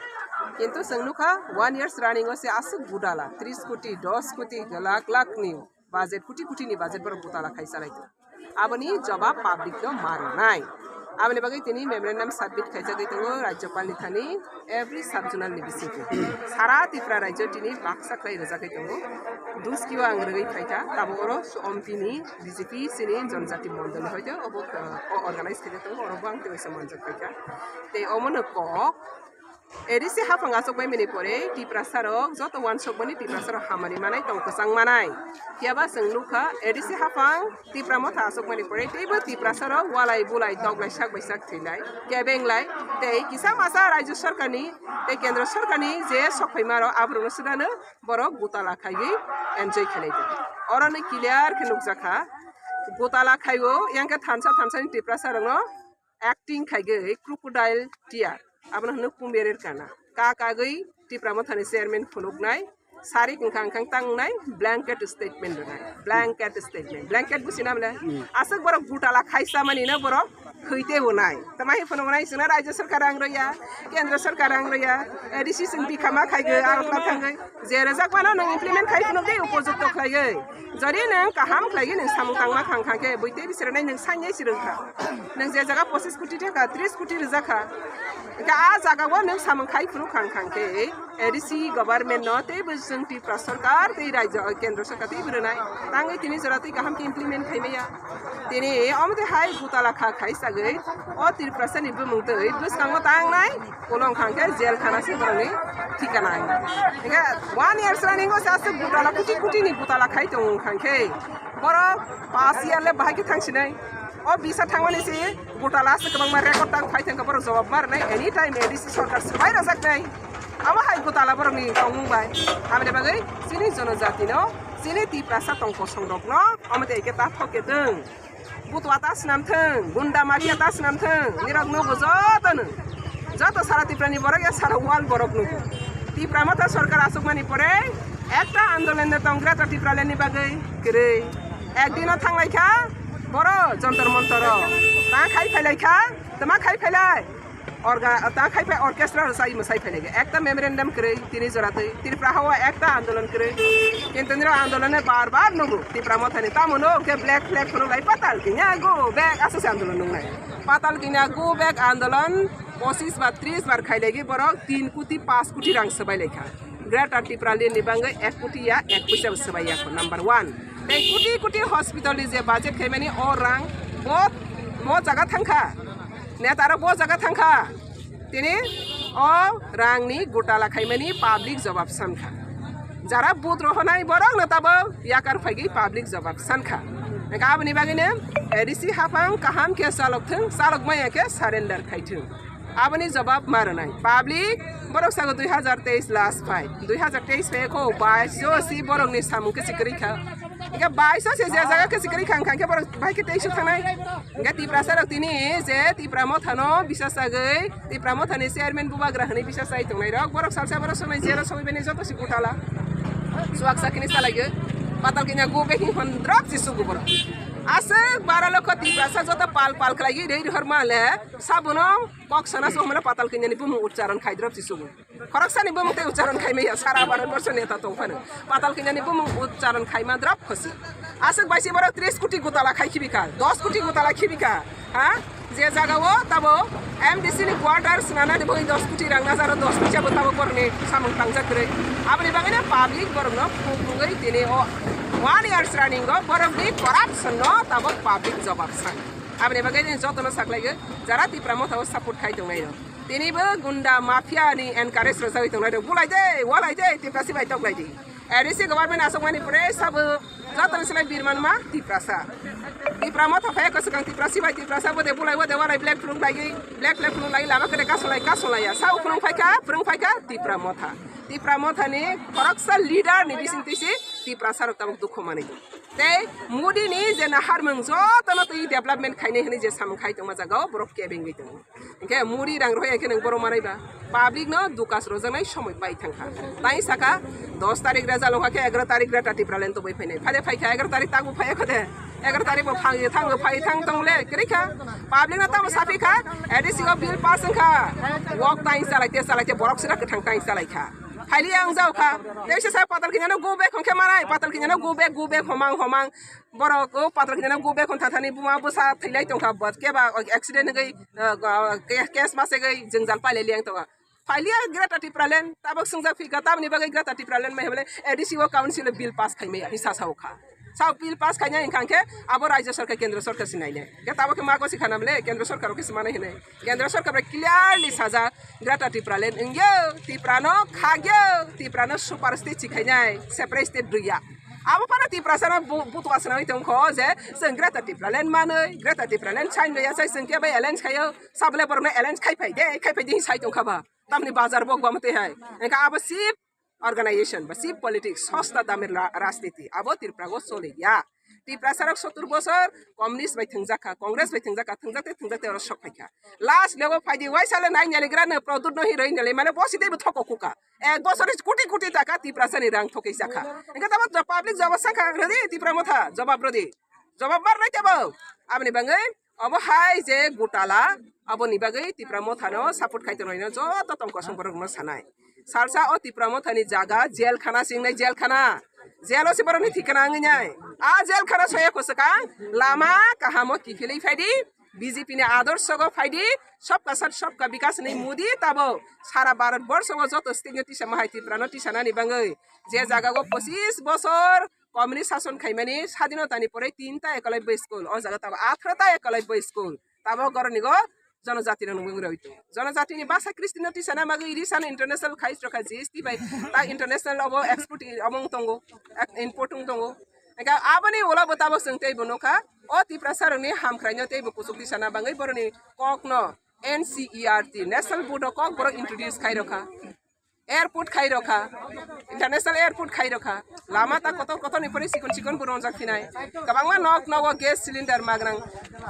Kintu chwng nukha one years running o se aswk gudala, tris koti, dos koti, lakh lakh ni budget, koti koti ni budget borok gudala khai chalai tongo. Aboni jawab public no ma rwnai. Aboni bagwi tini memorandum submit khaijagwi tongo Rajyapal ni thani every sub zonal ni bisingtwi. Sara Tripura rajyo tini baksa khlai rwjagwi tongo. Duskio ang rwgwi phaikha, tabo oro Ompi ni B J P chini Jonojati Mondol ni hoite obo, uh, o organize khaijak tongo, oro bo ang tei waisa manjak phaikha. Tei omono kok A D C haphang achukmani pore Tiprasa rok joto uansukmani Tiprasa rok hamari manai tong kwchang manai. Phiya ba chwng nukha A D C haphang Tipra Motha achukmani pore teibo Tiprasa rok walai bulai toklai sak bai sak thwilai kebenglai tei kisa masa Rajya Sarkar ni tei Kendra Sarkar ni je sok phaima rok aborok no swdano borok gutala khaiwi enjoy khlai di. Oro ni clear khe nukjakha gutala khaiwi yang khe thansa thansa ni Tiprasa rok no acting khaigwi crocodile tear, abono hwnwi kumbere kana. Ka kagwi Tipra Mothani chairman phunuknai, Sari kangkang kang tangnai blanket statement rwnai. Blanket statement. Blanket busi na bole? Aswk borok gutala khaisa mani no borok khwite unai. Tama hi phano unai sina rajya sarkar rang rwya, kendra sarkar rang rwya. A D C sing bikha ma khai gwi, arok ma thangwi. Je rwjak mano nang implement khai phano de upojukto khlai gwi. Jodi nang kaham khlai gwi nang samung tangma khang khang khe, buite bisranai nang sanya sirwng kha. Nang je jaga pochis koti thaka, tris koti rwjak kha. Kha a jaga o nang samung khai phuru khang khang khe. A D C government no tei bo chwng Tripura sarkar tei rajya, kendra sarkar tei bo rwnai. Tangwi tini jora tei kaham khe implement khai maya. Tini omo tei hai gutala kha khai sagwi o Tiprasa ni bumung tei bwskango tangnai, kolong khang khe jail khana se borokni thikana. Hingkhe one year running o se aswk gutala, kuti kuti ni gutala khai tongo khang khe. Borok pas year le bahai khe thang sinai. O bisa thangmani se gutala se kwbangma record tang phai thangkha borok jawab ma rwnai, anytime A D C sarkar swbai rwjaknai. Amo hai gutala borokni tongmung bai. Aboni bagwi chini jonojatino, chini Tiprasa tong kosong rokno omo tei khe ta thok khe thwng. Butwa ta swnam thwng, gunda mafia ta swnam thwng, nirok nugo jotono. Joto sara Tiprani borok ya sara world borok nugo. Tipra Motha sarkar asukmani pore ekta andolon de tong Greater Tipraland ni bagwi kwrwi. Ekdino thanglaikha boro Jontor Montoro. Ta khai phailaikha, tama khai phailai. Orga-, ta khai phai orchestra rwchai mwsai phailaikha. Ekta memorandum kwrwi tini jora twi. Tripura hao ekta andolon kwrwi. Kintu niro andolone bar bar nugo Tipra Mothani. Tamo no hwnkhe black flag phunuk lai patal kinya go back aswk se andolon nungnai. Patal kinya go back andolon pochis bar tris bar khailaigwi borok tin koti pas koti rang swbailaikha. Greater Tipraland ni bagwi ek koti ya ek puisa bo swbai ya kho, number one. Tei koti koti hospital ni je budget khaimani o rang bo, bo jaga thangkha. Neta rok bo jaga thangkha. Tini o rang ni gutala khaimani public jawab sankha. Jara vote rohonai borok no tabo yakar phaigwi public jawab sankha. Hingkhe aboni bagwi no A D C hapang kaham khe chalok thung, chalok maya khe surrender khai thung. Aboni jawab ma rwnai. Public borok sago dui hazar teis last phai. Dui hazar teis phai kho baiso si borok ni samung khe si kwrwi kha. Hingkhe baiso se je jaga khe si kwrwi kha, hingkha khe borok bai khe teis thangnai. Hingkhe Tiprasa rok tini je Tipra Motha no bisa sagwi, Tipra Motha ni chairman bubagra hwnwi bisa sai tongnai rok. Borok salsa borok sonai jero soi bini joto si gutala. Suwak sakini salai gwi. Patal kinya go back hwn drop si sugu borok. Aswk bara lokho Tiprasa joto pal pal khlai gwi rei rohor ma le. Sabono kok sana se humano patal kinyani bumung uchcharon khai drop si sugo. Khoroksani bumung tei uchcharon khai maya sara Bharat borsho neta tong phano. Patal kinyani bumung uchcharon khai ma drop khosi. Aswk bai si borok tris koti gutala khai khibika, dos koti gutala khibika. Ha? Je jaga o tabo M D C ni quarter swnana ni boi dos koti rang na jaro dos koti abo tabo korni samung tangjak kwrwi. Aboni bagwi no public borok no phung phungwi tini o one years running o borok ni corruption no tabo public jawab sang. Aboni bagwi jotono saklaigo, jara Tipra Motha o support khai tongnai rok. Tini bo gunda mafia ni encourage rwjagwi tongnai rok. Bulai de, walai de, Tiprasi bai toklai di. A D C government asokmani pore sabo jotoni slai birman ma Tiprasa. Tipra Motha phai ko swkang Tiprasi bai Tiprasa bo de bulai bo de walai black phulung lai, black black phulung lai lama kede kasolai kasolai ya. Sao phulung phai kha, phulung phai kha Tipra Motha. Tipra Motha ni khoroksa leader ni bising twi si Tiprasa rok tabuk dukhu manwi. Tei Modi ni je naharmung jotono twi development khainai hwnwi je samung khai tongma jaga o borok kebengwi tongo. Hingkhe Modi rang rohya khe nwng borok manai ba? Public no dukas rojaknai somoi pai thangkha. Tai saka dos tarik result wngkha khe egaro tarik Greater Tipraland toboi phainai. Phade phaikha egaro tarik tangbo phaiya kho de. Egaro tarik bo phai thang bo phai thang tong le kwrwi kha. Public no tamo saphi kha, A D C o bill pass wngkha. Wok tai chalai te chalai te borok sira kwthang tai chalai kha. Phailiya wng jao kha. Teisa sa patal kinyano go back hongkhe manai, patal kinyano go back, go back homang homang. Borok o patal kinyano go back hon thathani buma bwsa thwilai tongkha, but keba accident wngwi, uh, uh, case masegwi jwngjal pailai liang tongkha. Phailiya Greater Tipraland, tabok swngjak phika, tamni bagwi Greater Tipraland mai hemle A D C o council o bill pass khaimaya, hisa sao kha. Sao bill pass khainai hingkha khe abo rajya sarkar, kendra sarkar se nainai. Khe tabok khe ma gosi khanam le, kendra sarkar o khe se manai hinai. Kendra sarkar bai clearly sajak, Greater Tipraland wngyo, Tiprano khagyo, Tiprano super state sikhainai, separate state rwya. Abo phano Tiprasano bu-, butua swnamwi tongkho je chwng Greater Tipraland manwi, Greater Tipraland sign rwya sai chwng khe bai alliance khaio, sabole borokno alliance khai phai de, khai phai de sai tongkha ba. Tamni bazar bo gwam twi hai. Engkha abo sip organization ba sip politics, sosta damir ra-, rajniti, abo Tripura o choli ya. Tiprasa rok sottur bosor communist bai thwngjak kha, Congress bai thwngjak kha, thwngjak te thwngjak te oro sok phai kha. Last nogo phaidi waisa le nai nyali gra no Pradyut no hero nyali mane bosi tei bo thoko kuka. Ek bosor ni koti koti taka Tiprasa ni rang thokei jakha. Engkhe tamo public jawab sakha, redi Tipra Motha, jawab redi. Jawab mar nai tebo. Aboni bagwi obo hai je gutala, aboni bagwi Tipra Motha no support khai tongnai no joto tong kosong borok no sanai. Salsa o Tipra Motha ni jaga jail khana singnai jail khana. Jail o se borok ni thikana wngwi nai. A jail khana soya kwswkang lama kahamo kiphilwi phaidi. B J P ni adorshogo phaidi, sabka sat sabka bikas hinwi Modi tabo sara Bharat borshogo joto state no tisa mahai Tripura no tisa nani bagwi je jaga o pochis bosor communist sason khaimani sadinota ni pore tinta ekolobya school, o jaga tabo atharota ekolobya school, tabo goronigo jonojati rok nungwi roi tongo. Jonojati ni basa kristi no tisa na bagwi iri sano international khai rokha G S T bai ta international obo export obo wng tongo, ek-, import wng tongo. Engkha aboni ulo bo tabok chwng teibo nukha, o Tiprasa rokni hamkraino teibo kuchuk tisana bagwi borokni kokno N C E R T, National Board of Kok borok introduce khai rokha, airport khai rokha, international airport khai rokha, lama ta kotor kotor ni pore chikon chikon bo ronjak phinai, kwbangma nok nogo gas cylinder magrang,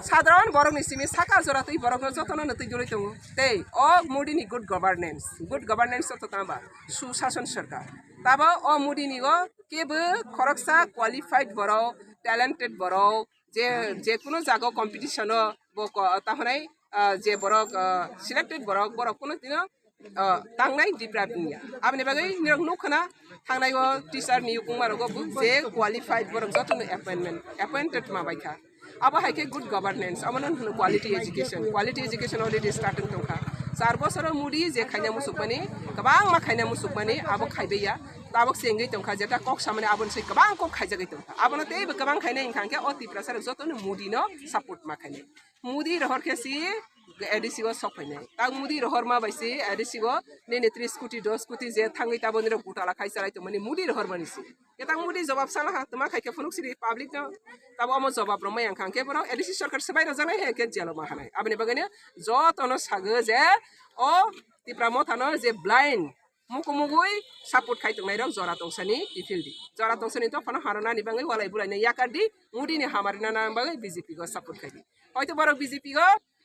sadharon borokni simi saka jora twi borokno jotono no twi dulwi tongo. Tei o Modi ni good governance, good governance joto tangba, susason sarkar. Tabo o Modi ni o kebo khoroksa qualified borok, talented borok, je, je kuno jaga o competition o bo ko-, ta hwnai, ah, je borok, ah, selected borok, borok kuno dino, ah, tangnai deprive wngya. Aboni bagwi nirok nukha na thangnai o teacher ni yukungma rogo bo je qualified borok jotono appointment, appointed ma bai kha. Abo hai khe good governance, abo no hwno quality education. Quality education already starting tongkha. Char bosoro Modi je khaina musukmani, kwbangma khaina musukmani, abo khaibaiya. Tabok se wngwi tongkha, jeta kok samani aboni se kwbang kok khaijagwi tongkha. Abono teibo kwbang khainai wngkha hwnkhe o Tiprasa rok jotono Modi no support ma khainai. Modi rohor khe si A D C o sok phainai. Tak Modi rohor ma bai si A D C o nini tris koti, dos koti je thangwi tabo nirok gutala khai chalai tongmani Modi rohor mani si. Ketang Modi jawab sana ha, tuma khai khe phunuk sidi public no. Tabo omo jawab rwmai ang kha, hwnkhe borok A D C sarkar swbai rwjaknai hai khe jelo ma hanai. Aboni bagwi no jotono sago je o Tipra Motha no je blind muku mugui support khai tongnai rok jora tongsani kiphil di. Jora tongsani to phano harona ni bagwi walai bulai no yakar di, Modi ni hamari na bagwi B J P go support khai di. Hoito borok B J P go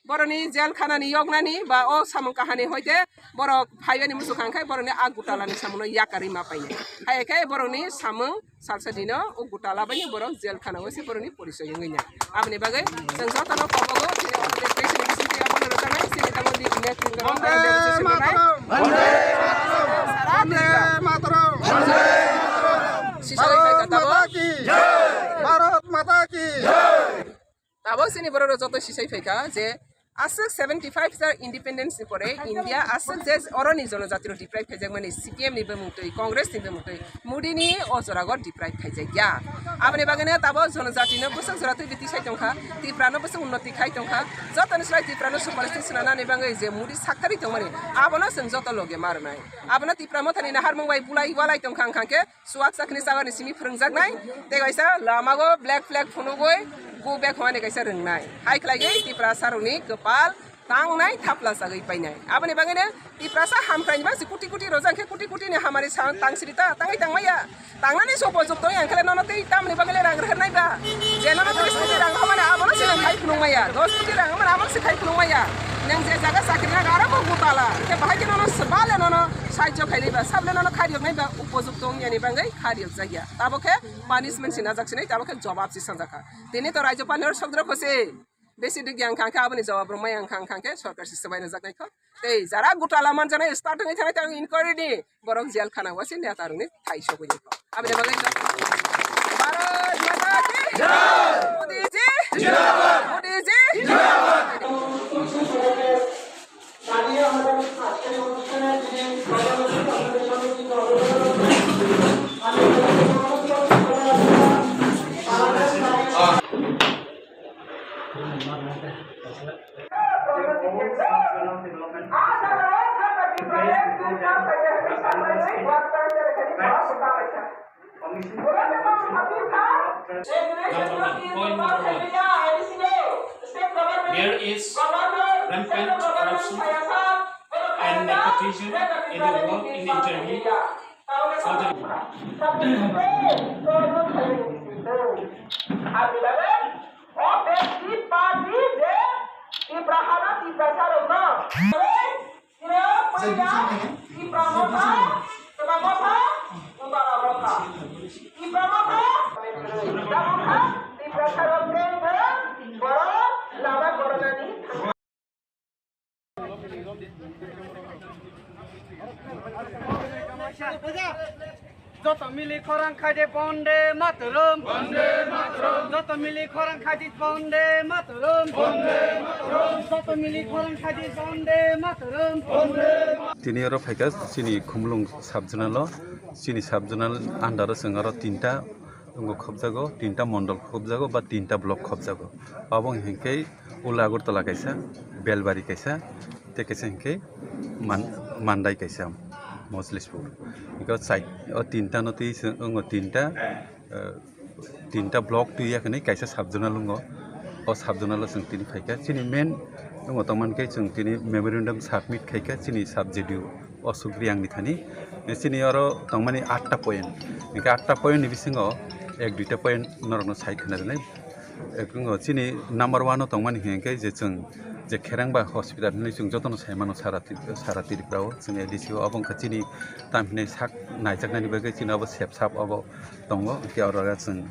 boroni jail khana ni yoknani ba o samung kahani hoite borok phaibani muchung kha hwnkhe boroni a gutala ni samung no yakarwi ma painai. Hai khe borokni samung salsa dino o gutala bai borok jail khana o se borokni porichoi wngwi ya. Aboni bagwi chwng jotono kobogo chini o president ni bisingtwi abono rwjaknai chini tamo ni netrito no Vande Mataram. Sara Tripura. Sisa lai khai ka tabo. Bharat Mata ki jai. Bharat Mata ki jai. Tabok chini borok rok joto sisai phaikha je aswk seventy five year independence ni pore India aswk je oroni jonojati rok deprive khaijakmani C P M ni bumung twi, Congress ni bumung twi, Modi ni o jora go deprive khaijakya. Aboni bagwi no tabok jonojati no bwswk jora twi biti sai tongkha, Tripura no bwswk unnoti khai tongkha, jotoni slai Tripura no superstate swnanani bagwi je Modi sakthari tongmani abono chwng joto loge ma rwnai. Abono Tripura Motha ni naharmung bai bulai walai tongkha wngkha khe Suwak sakni sagani simi phwrwngjaknai, tei kaisa lamago black flag phunugwi go back hwnani kaisa rwngnai. Hai khlaiwi Tiprasa rokni kwpal tangnai thapla chagwi painai. Aboni bagwino Tiprasa hamkraini bagwi kuti kuti rojak khe kuti kuti ni hamari sa tangsiri ta tangwi tangmaya. Tangnani se upojukto wngya khe nono tei tamni bagwi rang rwhornai ba. Je nono tris kuti rang hwnmani abono se khai phunukmaya. Dos kuti rang hwnmani abono se khai phunukmaya. Nwng je jaga chakri nago aro bo gutala. Khe bahai khe nono swbale nono sahajyo khainai ba. Sable nono khariyoknai ba. Upojukto wngyani bagwi khariyok jakya. Tabok khe punishment se najak sinai, tabok khe jawab se sanjak kha. Tini to Rajyapal ni oro sokdra kho se besi dugya wngkha khe aboni jawab rwmai wngkha, wngkha khe sorkar se swbai rwjak nai kho. Tei jara gutala manjaknai starting wngwi thanai tei inquiry ni borok jail khana o se neta rokni thai sogwi kho. Aboni bagwi Bharat Mata ki Jai! Modi ji! Jindabad! Modi ji! Jindabad! Number one, point number one. There is rampant corruption and nepotism in the work, in the interview for the Abhibhagwan, o besi party je Tipra hana Tiprasa rokno. Sira poila Tipra motha, Tipra motha, Tipra motha, Tipra motha, Tipra motha, Tiprasa rok tei borok lama koronani. Joto mili khorang khai de Bonde Mataram. Bonde Mataram. Joto mili khorang khai de Bonde Mataram. Bonde Mataram. Joto mili khorang khai de Bonde Mataram. Bonde Mataram. Tini oro phaikha chini Khumulwng sub-zonal o, chini sub-zonal under o chwng oro tinta tongo khobjago, tinta mondol khobjago ba tinta block khobjago. Abo hinkhe Ula Agartala kaisa, Belbari kaisa, tei kaisa hinkhe Man-, Mandai kaisa, Mojlispur. Hinkhe o chai-, o tinta no twi se-, wngo tinta, eh, tinta block twi ya hwnwi kaisa sub-zonal wngo. O sub-zonal o chwng tini phaikha. Chini main wngo tongmani khe chwng tini memorandum submit khaikha chini sub-J D O. Ashok Reang ni thani. Chini oro tongmani atta point. Hinkhe atta point ni bisingo ek duita point norokno sai khna rwnai. Ek wngkha chini number one o tongmani hinkhe je chwng je Kherangba hospital hinwi chwng jotono sai mano sara Tri-, sara Tripura o chwng A D C o, obo wngkha chini tam hinai sak naijaknani bagwi chini obo sep sap obo tongo. Hinkhe oro chwng,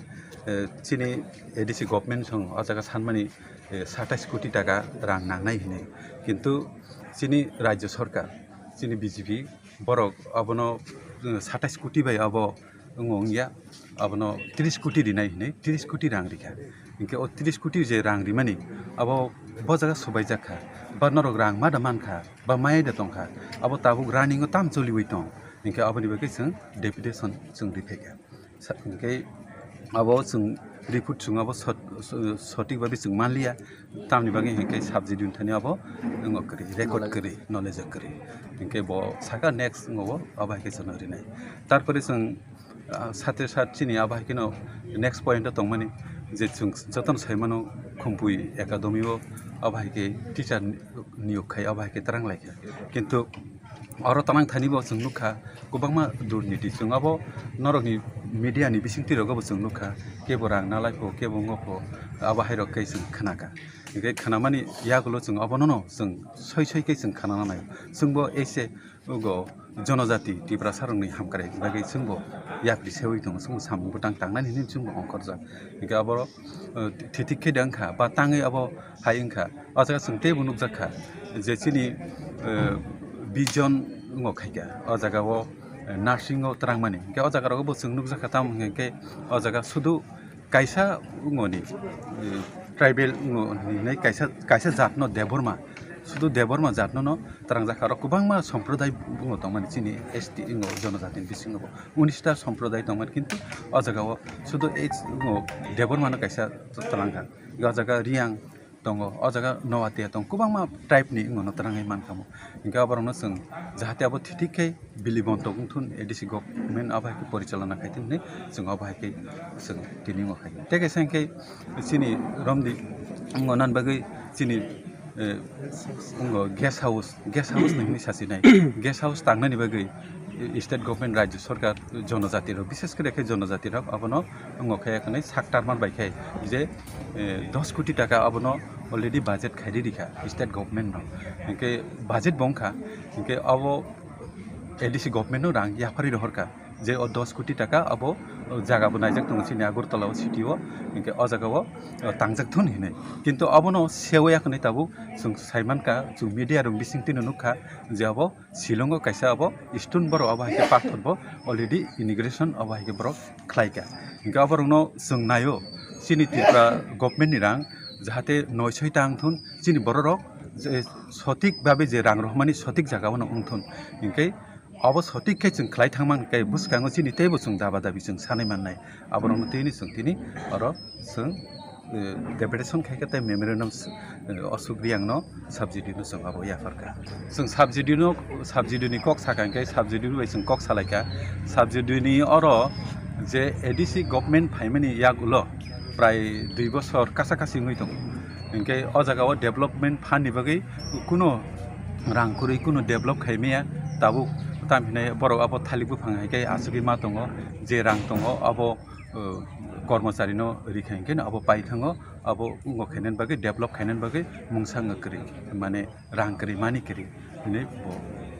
eh, chini A D C government song o jaga sanmani eh, satais koti taka rang nangnai hinwi. Kintu chini Rajya Sarkar, chini B J P borok abono, eh, satais koti bai abo wngya, abono tris koti rinai hinwi, tris koti rang rikha. Hinkhe o tris koti je rang rimani abo bo jaga subaijak kha, ba norok rang ma da mankha, ba mayai da tongkha, abo tabuk running o tam choliwi tong, hinkhe aboni bagwi chwng deputation chwng riphaikha. Sa-, hinkhe abo chwng report chwng abo sot-, so-, sotik babi chwng manliya, tamni bagwi hinkhe subject thani abo wngma kwrwi, record kwrwi, knowledge kwrwi. Hinkhe bo saka next wngma bo abo hai khe chwngno rinai. Tarpore chwng, ah, sate sat chini abo hai kheno next point o tongmani je chwng jotono sai mano Khumpui Academy o abo hai khe teacher niyok khai abo hai khe twrang lai kha. Kintu oro tanang thani bo chwng nukha, kwbangma durniti. Chwng abo norokni media ni bisingtwi rogo bo chwng nukha, kebo rang nalai pho, kebo wngma pho, abo hai rok khe chwng khnakha. Hinkhe khnamani yagulo chwng abono no chwng soi soi khe chwng khnana nai. Chwngbo eise ugo jonojati Tiprasa rokni hamkrai bagwi chwngbo yapri sewi tongo, chwngbo samung bwtang tangnani hinwi chwngbo ongkhorjak. Hinkhe abo, eh, thithik khe de wngkha, ba tangwi abo hai wngkha. O jaga chwng teibo nukjakha je chini, eh, vision wngmo khaikha. O jaga o, eh, nursing o twrangmani. Hinkhe o jaga rogo bo chwng nukjakha, tamo hinkhe o jaga sudu kaisa wngmoni, eh, tribal wngmo hinwi kaisa, kaisa jatno Debbarma, sudu Debbarma jatno no twrangjakha. Aro kwbangma somproday wngmo tongmani chini S T wngmo jonojatini bisingo bo. Unis ta somproday tongmani, kintu o jaga o sudu H wngmo Debbarma no kaisa twrangkha. O jaga Riyang tongo, o jaga Noatia tong, kwbangma tribe ni wngmano twrangwi mankha mo. Hinkhe aborokno chwng jahate abo thithik khe bili bontok wngthun, A D C government abo hai khe porichalona khai thun hinwi chwng abo hai khe chwng tini wngkha. Tei kaisa hinkhe chini romdi wngmo nan bagwi chini, eh, wngmo guest house, guest house ni hinwi sasinai. Guest house tangnani bagwi state government, Rajya Sarkar, jonojati rok, bishes kore khe jonojati rok abono wngmo khe, ekhani sak tarman bai khe je, eh, dos koti taka abono already budget khairi rikha state government no. Hinkhe budget bo wngkha, hinkhe abo A D C government no rang yapharwi rohorkha je o dos koti taka abo jaga bo naijak tongo chini Agartala o city o, hinkhe o jaga o, o, tangjak thun hinwi. Kintu abono sewi ekhani tabuk chwng saimankha, chwng media rok bisingtwi no nukha je abo Shillong o kaisa abo stone borok abo hai khe pathor bo already inauguration abo hai khe borok khlai kha. Hinkhe aborokno chwng naio chini Tripura government ni rang jahate noi soi ta wng thun, chini borok rok je sotik babe je rang rohormani sotik jaga o no wng thun. Hinkhe abo sotik khe chwng khlai thangma hinkhe bwskango chini teibo chwng daba dabi chwng sanwi mannai. Aborokno tini chwng tini oro chwng, eh, deputation khai khe tei memorandum, eh, Ashok Reang no subsidy no chwng abo yapharkha. Chwng subsidy no, subsidy ni kok sakha hinkhe subsidy bai chwng kok salaikha. Subsidy ni oro je A D C government phaimani yagulo prai dui bosor kasa kasi wngwi tongo. Hinkhe o jaga o development fund ni bagwi kuno rang kwrwi kuno develop khaimaya tabuk tam hinai borok abo thalik buphang hai khe asugwi ma tongo, je rang tongo abo, eh, Kormochari no rikha hinkhe no abo paithango, abo wngkha khainani bagwi, develop khainani bagwi mungsa wngkha kwrwi, mane rang kwrwi, mani kwrwi hinwi bo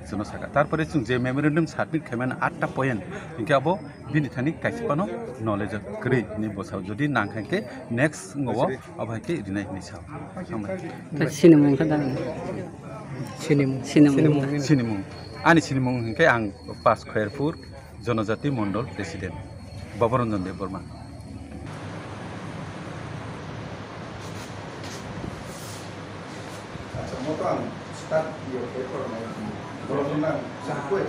chwngno sakha. Tarpore chwng je memorandum submit khaimani atta point hinkhe abo bini thani kaisa phano knowledge kwrwi hinwi bo sao. Jodi nangkha hinkhe next wngkha o abo hai khe rinai hinwi sao. Hambai. Sinimung khe da? Sinimung. Sinimung. Sinimung. Ani sinimung hinkhe ang Pas Khairpur Jonojati Mondol President Babaranjan Debbarma. Acha, moto ang start yo paper mai. Borok nang sakwe.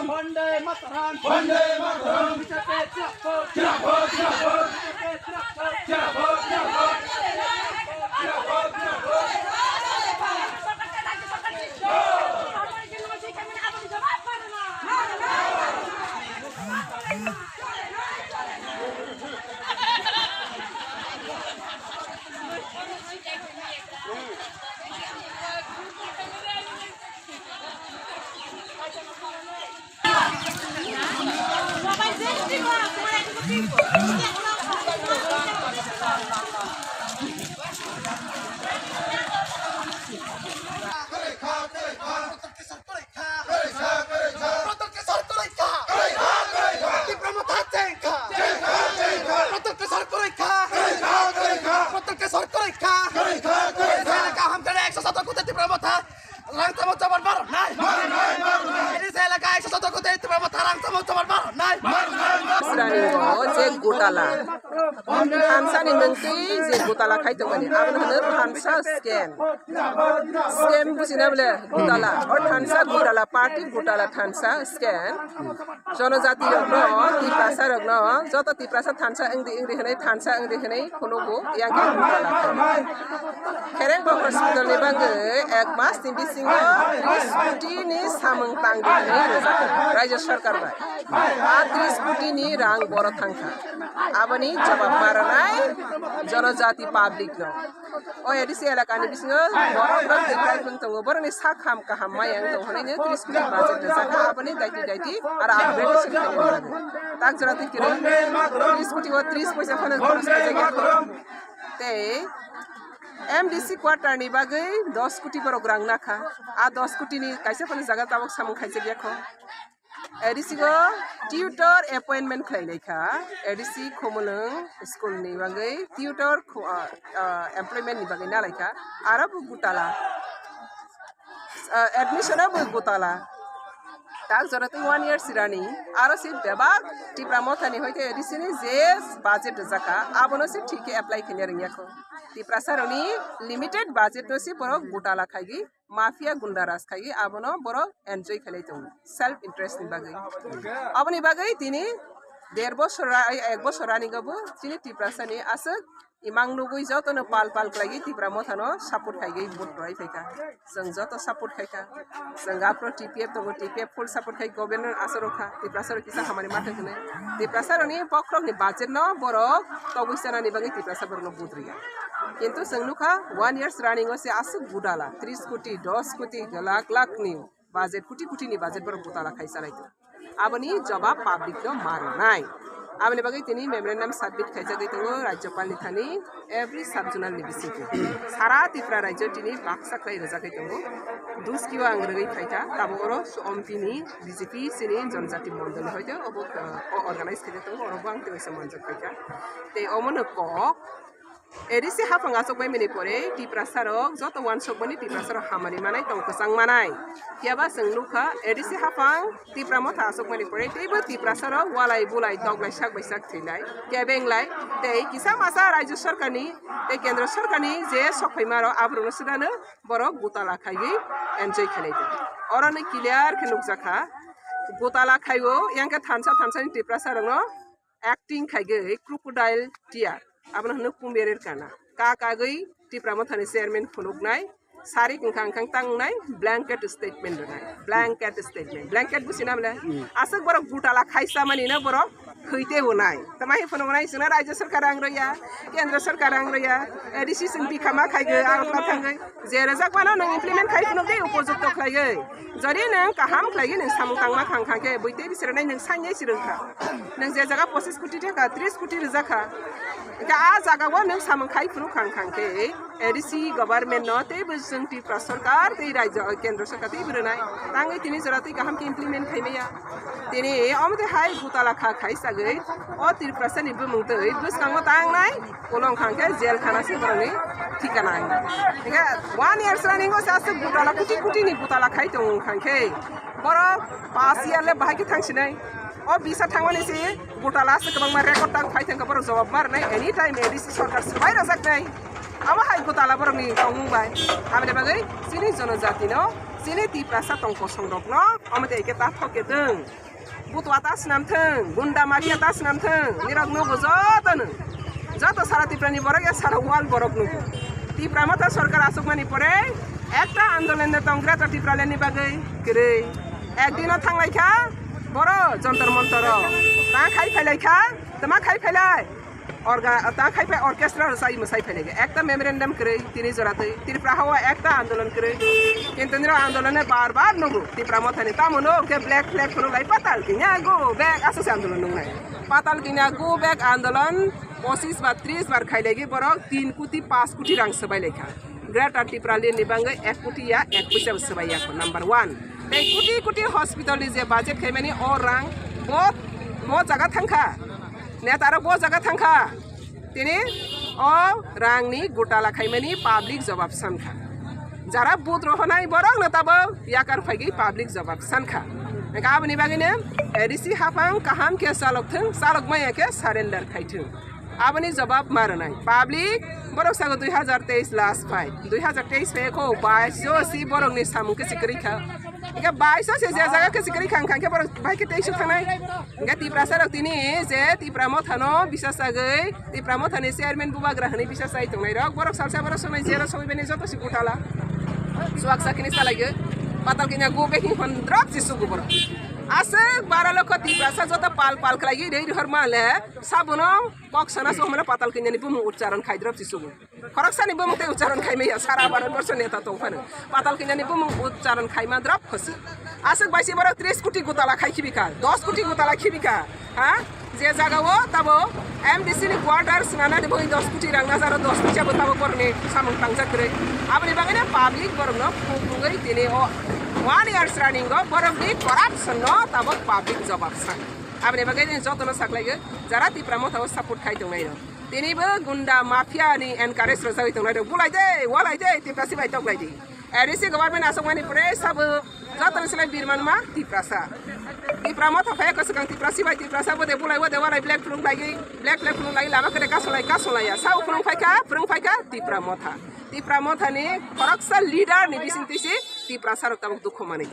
Bande Mataram! Bande Mataram! Rang tamo choban bar nai. Ini saya laga ekso soto kote itu berapa tarang tamo choban bar nai. Sirani o je gotala. Thansa ni mungtwi je gotala khai tongmani. Abo hwno thansa scam. Scam buchina bole gotala. O thansa gotala party gotala thansa scam. Jonojati rokno, Tiprasa rokno, joto Tiprasa thansa wngdi wngdi hwnwi, thansa wngdi hwnwi phunugo, yang khe gotala khaio. Khereng bo hospital ni bagwi ek mas ni bisingo tris koti ni samung tangdi hwnwi rijak khaio Rajya Sarkar bai. A tris koti ni rang boro thangkha. Aboni jawab ma rwnai Jonojati public no. O A D C elakani bisingo borok rok twi kwrwi wng tongo, borokni sak ham kaham maya wng tongo hwnwi no tris koti budget rwjak kha, aboni daiti daiti aro upgradation khainani bagwi. Tak jora twi kwrwi tris koti o tris poisa phano khorok khaijak ya. Tei M D C quarter ni bagwi dos koti borok rang nakha, a dos koti ni kaisa phano jaga tabok samung khaijak ya kho. A D C go tutor appointment khlai lai kha, A D C Khumulwng school ni bagwi tutor khu-, ah, ah, employment ni bagwi na lai kha, aro bo gotala, ah, admission o bo gotala, tak jora tei one year sirani, aro se bebak Tipra Motha ni hoite A D C ni je budget rwjak kha, abono se thik khe apply khaina rwngya kho. Tiprasa rokni limited budget no se borok gotala khaigwi, mafia gunda raj khai abono borok enjoy khlai tongo self interest ni bagwi. Aboni bagwi tini der bosor ra-, ek bosor rani go bo chini Tiprasa ni aswk imang nugwi joto no pal pal khlai Tipra Motha no support khai vote rwai phaikha. Chwng joto support khaikha. Chwng aphuru T P F tongo, T P F full support khai government aswk rwkha. Tiprasa rok kisa hamari ma thang hwnwi. Tiprasa rokni bokhorokni budget no borok togwi chanani bagwi Tiprasa borokno vote rwya. Kintu chwng nukha one years running o se aswk gudala, tris koti, dos koti, lakh lakh ni budget, koti koti ni budget borok gudala khai chalai tongo. Aboni jawab public no ma rwnai. Aboni bagwi tini memorandum submit khaijagwi tongo Rajyapal ni thani every sub zonal ni bisingtwi. Sara Tripura rajyo tini baksa khlai rwjagwi tongo. Duski o ang rwgwi phaikha, tabuk oro Ompi ni B J P chini Jonojati Mondol ni hoite obo, uh, o organize khaijak tongo, oro bo ang tei waisa manjak phaikha. Tei omono kok A D C haphang achukbaimani pore Tiprasa rok joto uansukmani Tiprasa rok hamari manai tong kwchang manai. Phiya ba chwng nukha A D C haphang Tipra Motha achukmani pore teibo Tiprasa rok walai bulai toklai sak bai sak thwilai kebenglai tei kisa masa Rajya Sarkarni tei Kendra Sarkarni je sokphaima rok aborokno swdano borok gutala khaiwi enjoy khailai tong. Oroni clear khe nukjakha gutala khaiwi yang khe thansa thansani Tiprasa rokno acting khaigwi crocodile tear, abono hwnwi kumberer kana. Ka kagwi Tipra Mothani chairman phunuknai, sarik wngkha wngkha tangnai, blanket statement rwnai, blanket statement, blanket busi namle. Aswk borok gutala khaisa mani no borok khwite unai. Tama hi phunuknai, chwngno Rajya Sarkar rang rwya, Kendra Sarkar rang rwya, A D C chwng bikha ma khaigwi, Agartala thangwi, je rwjak mano nwng implement khai phunukdi, upojukto khlaiwi. Jodi nwng kaham khlaiwi nwng samung tangma khang khang khe, buitwi bisirnai nwng sanya sirwng kha. Nwng je jaga pochis koti thangkha, tris koti rwjak kha. Hingkhe a jaga o nwng samung khai phuru khang khang khe A D C government no teibo chwng Tripura sarkar tei rajya kendra sarkar teibo rwnai. Tangwi tini jora tei kaham khe implement khai maya. Tini omo tei hai gutala kha khai sagwi o Tripura sani bumung tei bwskango tangnai kolong khang khe jail khana se boroni thikana. Hingkhe one year srani go sa se gutala kuti kuti ni gutala khai tong khang khe borok pas year le bahai khe thang sinai. O bisa thangmani si gutala aswk kwbangma record tang phai thangkha, borok jawab ma rwnai, anytime A D C sarkar swbai rwjaknai. Abo hai gutala borokni tongmung bai. Aboni bagwi chini jonojatino, chini Tiprasa tong kosongrokno omo tei khe ta thok khe thwng. Butwa ta swnam thwng, gunda mafia ta swnam thwng, nirok nugo jotono. Joto sara Tiprani borok ya sara world borok nugo. Tipra Motha sarkar aswkmani pore ekta andolon de tong Greater Tipraland ni bagwi kwrwi. Ekdino thanglai kha, Boro Jantar Mantar o ta khai phailai kha, tama khai phailai. Orga-, ta khai phai orchestra rwchai mwsai phai nai. Ekta memorandum kwrwi tini jora twi. Tripura ha o ekta andolon kwrwi. Kintu nini andolon bar bar nugo. Tipra Mothani tamo no ke black flag phunuk lai patal kinya go back aswk se andolon nungnai. Patal kinya go back andolon pochis bar tris bar khai lagi borok tin koti pas koti rang swbai lai kha. Greater Tipraland ni bagwi ek koti ya ek puisa bo swbai ya kho, number one. Tei koti koti hospital ni je budget khaimani o rang bo, bo jaga thangkha. Neta rok bo jaga thangkha. Tini o rang ni gutala khaimani public jawab sankha. Jara vote rohonai borok no tabo yakar phaigwi public jawab sankha. Hingkhe aboni bagwi no A D C hapang kaham khe chalok thung, chalok maya khe surrender khai thung. Aboni jawab ma rwnai. Public borok sago dui hazar teis last fight. Dui hazar teis phai kho bais jo si borok ni samung khe sikri kha. Hingke bais se je jaga khe sikri kha, hingke borok bai khe teis thangnai. Hingke Tiprasa rok tini je Tipra Motha no bisa sagwi, Tipra Motha ni chairman bubagra hwnwi bisa sai tongnai rok. Borok salsa borok sonai jero soi bini joto si gutala. Suak sakini salai ge. Patal kinya go back hon drop si sugu borok. Aswk bara lokho Tiprasa joto pal pal khlai ge rei rihor ma le. Sabuno kok sana so mana patal kinyani bumung uchcharon khai drop si sugu. Khoroksani bumung tei uchcharon khai maya sara Bharat borso neta tong phano. Patal kinyani bumung uchcharon khai ma drop khosi. Aswk bai si borok tris koti gutala khai khibi kha, dos koti gutala khibi kha. Ha? Je jaga o tabo M D C ni quarter swnana ni boi dos koti rang na jaro dos koti abo tabo borok ni samung tangjak kwrwi. Aboni bagwi no public borok no phung phungwi tini o one years running o borok ni corruption no tabo public jawab san. Aboni bagwi jotono saklaigo jara Tipra Motha o support khai tongnai rok. Tini bo gunda mafia ni encourage rwjagwi tongnai rok. Bulai de, walai de, Tiprasi bai toklai di. A D C government aswkmani pore sabo jotoni silai birman ma Tiprasa. Tipra Motha phai ko swkang Tiprasi bai Tiprasa bo de bulai wo de walai black phulung lai, black black phulung lai lama kere kasolai kasolai ya. Sao phulung phai kha, phulung phai kha Tipra Motha. Tipra Motha ni khoroksa leader ni bising tisi Tiprasa rok tabuk dukhu manwi.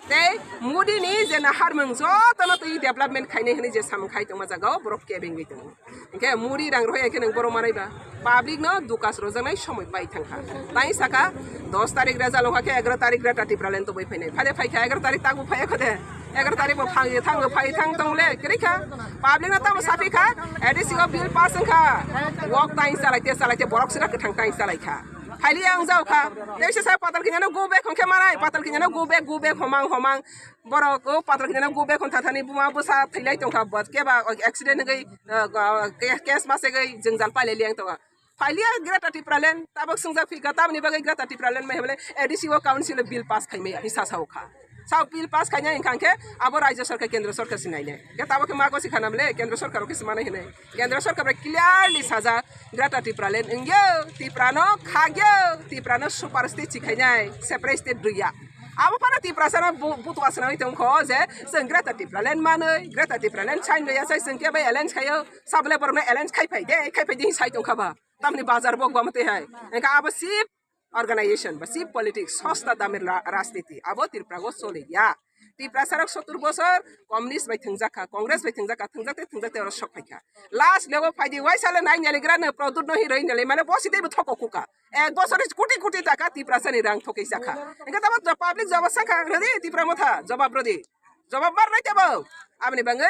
Tei Modi ni je naharmung jotono twi development khainai hwnwi je samung khai tongma jaga o borok kebengwi tongo. Hingke muri rang rohya khe nwng borok manai ba. Public no dukas rojaknai somoi pai thangkha. Tai saka dos tarik result wngkha khe egaro tarik Greater Tipraland toboi phainai. Phale phaikha egaro tarik tangbo phaiya kho de. Egaro tarik bo phang ye thang bo phai thang tong le kwrwi kha. Public no tamo sapi kha. A D C o bill pass wngkha. Wok tai salai te salai te borok sira kwthang tai salai kha. Phaili ang jao kha. Tei se sa patal kinyano go back hongkhe manai. Patal kinyano go back go back homang homang. Borok o patal kinyano go back hon thathani buma bwsa thwilai tongkha. Keba accident wngwi, uh, case masegwi jwngjal pailai liang tongo. Phailiya Greater Tipraland, tabuk swngjak phika, tamni bagwi Greater Tipraland mai hwnle A D C o council o bill pass khaimaya hwnwi sa sao kha. Sao bill pass khaina hwnkha khe abo Rajya Sarkar, Kendra Sarkar se nainai. Khe tabuk khe mago se khanam le, Kendra Sarkar o khe se manai hwnwi. Kendra Sarkar bai clearly sajak, Greater Tipraland wngyo, Tiprano khagyo, Tiprano super state si khainai, separate state rwya. Abo phano Tiprasano bu-, butua swnamwi tongkho je chwng Greater Tipraland manwi, Greater Tipraland sign rwya sai chwng khe bai alliance khaio, sabole borokno alliance khai phai de, khai phai de sai tongkha ba. Tamni bazar bok bama twi hai. Engkha abo chief organization ba chief politics, sosta damir la-, rajniti, abo Tripura o choli ya. Tiprasa rok sottur bosor communist bai thwngjak kha, Congress bai thwngjak kha, thwngjak tei thwngjak tei oro sok phai kha. Last lego phaidi waisa le nai nyaligra no Pradyut no hero nyali mane bosi tei bo thoko khuka. Ek bosor ni koti koti taka Tiprasa ni rang thokei jakha. Engkhe tamo public jawab sakha rodi Tipra Motha jawab rodi. Jawab mar nai tebo. Aboni bangwi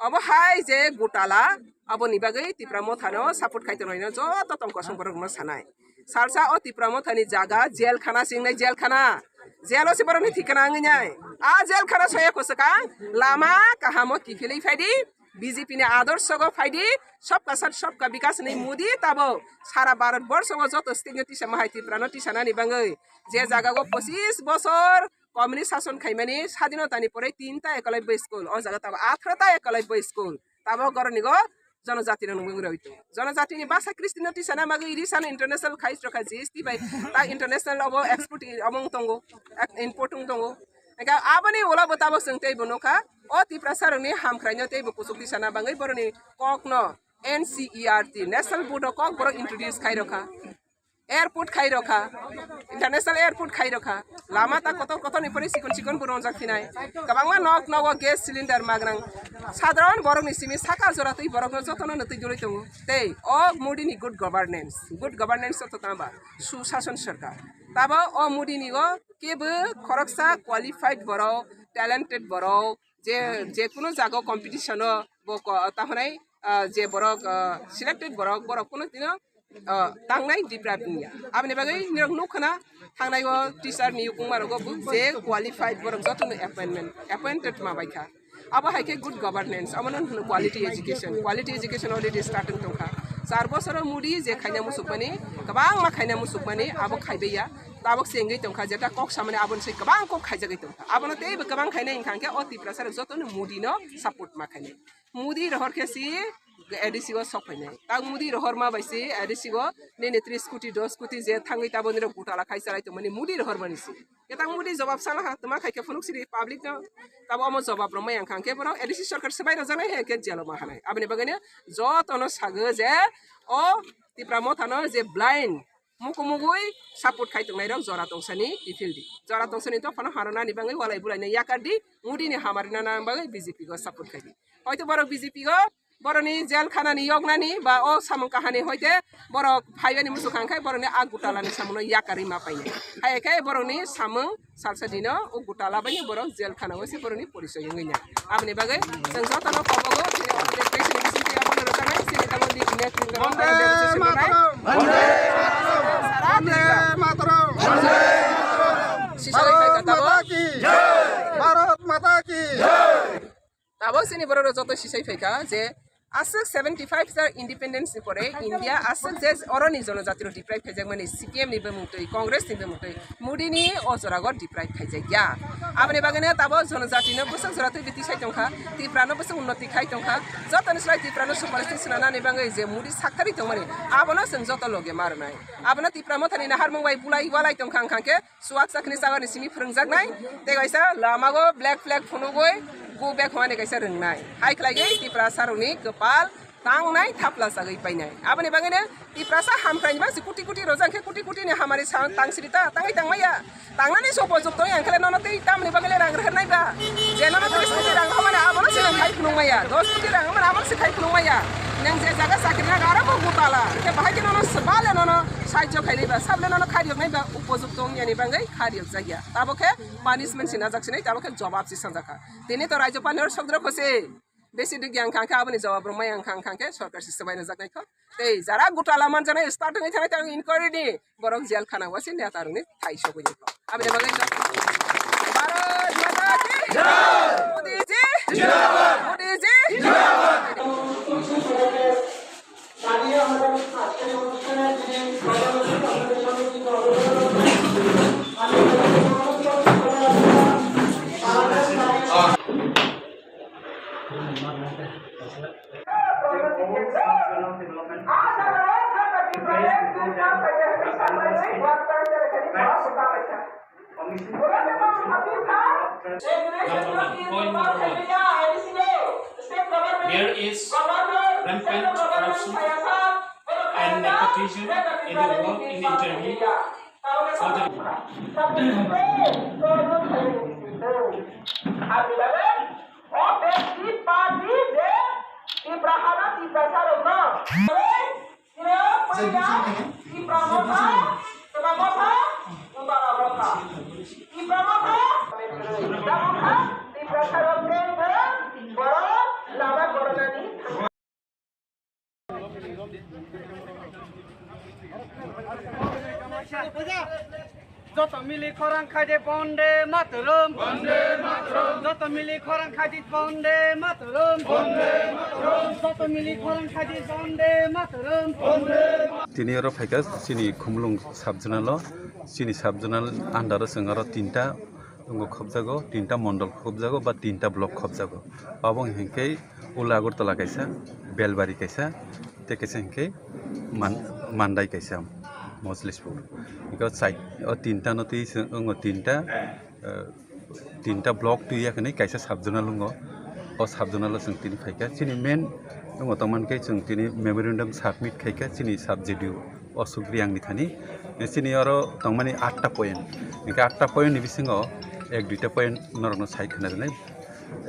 obo hai je gutala, aboni bagwi Tipra Motha no support khai tongnai no joto tong kosong borok no sanai. Salsa o Tipra Motha ni jaga jail khana singnai jail khana. Jail o se borok ni thikana wngwi nai. A jail khana soya kwswkang lama kahamo kiphilwi phaidi. B J P ni adorshogo phaidi, sabka saath sabka bikas hinwi Modi tabo sara Bharat borshogo joto state no tisa ma hai Tripura no tisa nani bangwi je jaga o pochis bosor communist sason khaimani sadinota ni pore tinta ekolobya school, o jaga tabo atharota ekolobya school, tabo goronigo jonojati no nungwi roi tongo. Jonojati ni basa Christian no tisa na bagwi recent international khai rokha G S T bai ta international obo export omo wng tongo, import wng tongo. Engkha aboni ulo bo tabok chwng teibo nukha, o Tiprasa rokni hamkraino teibo kuchuk tisana bangwi borokni kokno N C E R T, National Board of Kok borok introduce khai rokha, airport khai rokha, international airport khai rokha, lama ta kotor kotor ni pore sikon sikon bo rongjak phinai, kwbangma nok nogo gas cylinder magrang, sadharon borokni simi saka jora twi borokno jotono no twi dulwi tongo. Tei o Modi ni good governance, good governance joto tama ba susason sarkar, tabo o Modi ni o kebo khoroksa qualified borok, talented borok, je, je kunu jaga o competition o bo ko-, ta hwnai, ah, je borok, ah, selected borok, borok kunu dino, ah, tangnai deprive wngya. Aboni bagwi nirok nukha na thangnai o teacher ni yukungma rogo bo je qualified borok jotono appointment, appointed ma bai kha. Abo hai khe good governance, abo no hwno quality education. Quality education already starting tongkha. Char bosoro Modi je khaina musukmani, kwbangma khaina musukmani, abo khaibaiya. Tabok se wngwi tongkha, jeta kok samani aboni se kwbang kok khaijagwi tongkha. Abono teibo kwbang khainai wngkha hwnkhe o Tiprasa rok jotono Modi no support ma khainai. Modi rohor khe si A D C o sok phainai. Tak Modi rohor ma bai si A D C o nini tris koti, dos koti je thangwi tabo nirok gutala khai chalai tongmani Modi rohor mani si. Etang Modi jawab sala ha, tuma khai khe phunuk sidi public no. Tabo omo jawab rwmai ang kha, hwnkhe borok A D C sarkar swbai rwjaknai hai khe jelo ma hanai. Aboni bagwi no jotono sago je o Tipra Motha no je blind muku mugui support khai tongnai rok jora tongsani kiphil di. Jora tongsani dophano harwnani bagwi walai bulai no yakar di, Modi ni hamari na nang bagwi B J P go support khai di. Hoito borok B J P go boroni jail khana ni yoknani ba o samung kahani hoite borok phaibani muchung kha, hwnkhe boroni a gutala ni samung no yakarwi ma painai. Hai khe borokni samung salsa dino o gutala bai borok jail khana o se borokni porichoi wngwi nai. Aboni bagwi chwng jotono kobogo chini o electricity bisingtwi abono rwjaknai chini tamo di netrito Bande Mataram! Sara Bande Tripura. Mataram! Sisari khai Bharat kha tabo. Mata ki! Bharat Mata ki! Tabok chini borok rok joto sisai phaikha je aswk seventy five year independence ni pore India aswk je oroni jonojati rok deprive khaijakmani C P M ni bwmwng twi, Congress ni bwmwng twi, Modi ni o jora go deprive khaijakya. Aboni bagwi no tabok jonojati no bwswk jora twi biti sai tongkha, Tripura no bwswk unnoti khai tongkha, joto ni slai Tripura no superstate swnamnani bagwi je Modi sakthari tongmani abono chwng joto loge ma rwnai. Abono Tripura Motha ni naharmung bai bulai walai tongkha wngkha khe Chuak chakni chago ni simi phwrwngjaknai, tei kaisa lamago black flag phunugwi go back hwnani kaisa rwngnai. Hai khlaiwi Tiprasa rokni kwpal tangnai thapla chagwi painai. Aboni bagwino Tiprasa hamkraini bagwi kuti kuti rojak khe kuti kuti ni hamari sa-, tang siri ta, tangwi tangmaya. Tangnani se upojukto wngya, hwnkhe nono tei tamni bagwi le rang rwhornai ba? Je nono tris kuti rang rwhormani abono se nang khai phunukmaya, dos kuti rang rwhormani abono se khai phunukmaya. Nang je jaga chakri nago aro bo gutala, hwnkhe bahai khe nono swbale nono sahajyo khainai ba, sabole nono khariyoknai ba, upojukto wngyani bagwi khariyokjakya. Tabok khe punishment se najak sinai, tabok khe jobab se sanjakha. Tini to Rajyapal ni oro sokdrok kho se besi dugya wngkha, wngkha aboni jobab rwmaya wngkha, wngkha khe sorkar se swbai najaknai kho. Tei jara gutala manjaknai start wngwi thangnai tei inquiry ni borok jail khana o se neta rokni thai sogwi kho. Aboni bagwi Bharat Mata ki Jai! Modi ji! Jindabad! Modi ji! Jindabad! Number one, point number one. There is rampant corruption and nepotism in the work in the interview. For the Abni bagwi o besi party je Tipra hano Tiprasa rokno. Sira puila Tipra motha, Tipra motha, Utara motha. Tipra motha, Tipra motha, Tiprasa rok tei borok lama koronani. Joto mili khorang khai di Bonde Mataram. Bonde Mataram. Joto mili khorang khai di Bonde Mataram. Bonde Mataram. Joto mili khorang khai di Bonde Mataram. Bonde Mataram. Tini oro phaikha chini Khumulwng sub-zonal o, chini sub-zonal under o chwng oro tinta wngo khobjago, tinta mondol khobjago ba tinta block khobjago. Abo hinkhe Ula Agartala kaisa, Belbari kaisa, tei kaisa hinkhe Man-, Mandai kaisa, Mojlispur. Hinkhe o chai-, o tinta no twi se wngo tinta, eh, tinta block twi ya hwnwi kaisa sub-zonal wngo. O sub-zonal o chwng tini phaikha. Chini main wngo tongmani khe chwng tini memorandum submit khaikha chini sub-J D O. Aswk Reang ni thani. Chini oro tongmani atta point. Hinkhe atta point ni bisingo ek duita point norokno sai khna rwnai.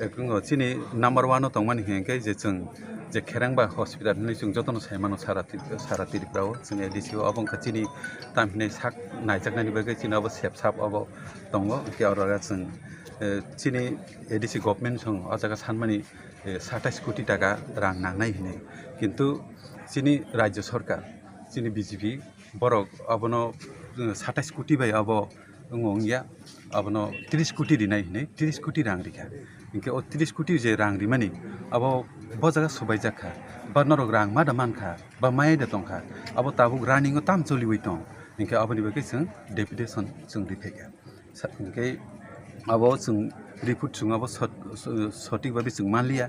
Ek wngkha chini number one o tongmani hinkhe je chwng je Kherangba hospital hinwi chwng jotono sai mano sara Tri-, sara Tripura o chwng A D C o. Obo wngkha chini tam hinwi sak naijaknani bagwi chini obo sepsap obo tongo. Hinkhe oro chwng, eh, chini A D C government song o jaga sanmani eh, satais koti taka rang nangnai hinwi. Kintu chini rajya sorkar, chini B J P borok abono, eh, satais koti bai abo wng wngya, abono tris koti rinai hinwi, tris koti rang rikha. Hinkhe o tris koti je rang rimani abo bo jaga sobaijak kha, ba norok rang ma da man kha, ba maya da tong kha, abo tabuk running o tam choliwi tong. Hinkhe aboni bagwi chwng deputation chwng riphaikha. Sa-, hinkhe abo chwng report chwng abo sot-, so-, sotik bagwi chwng manliya,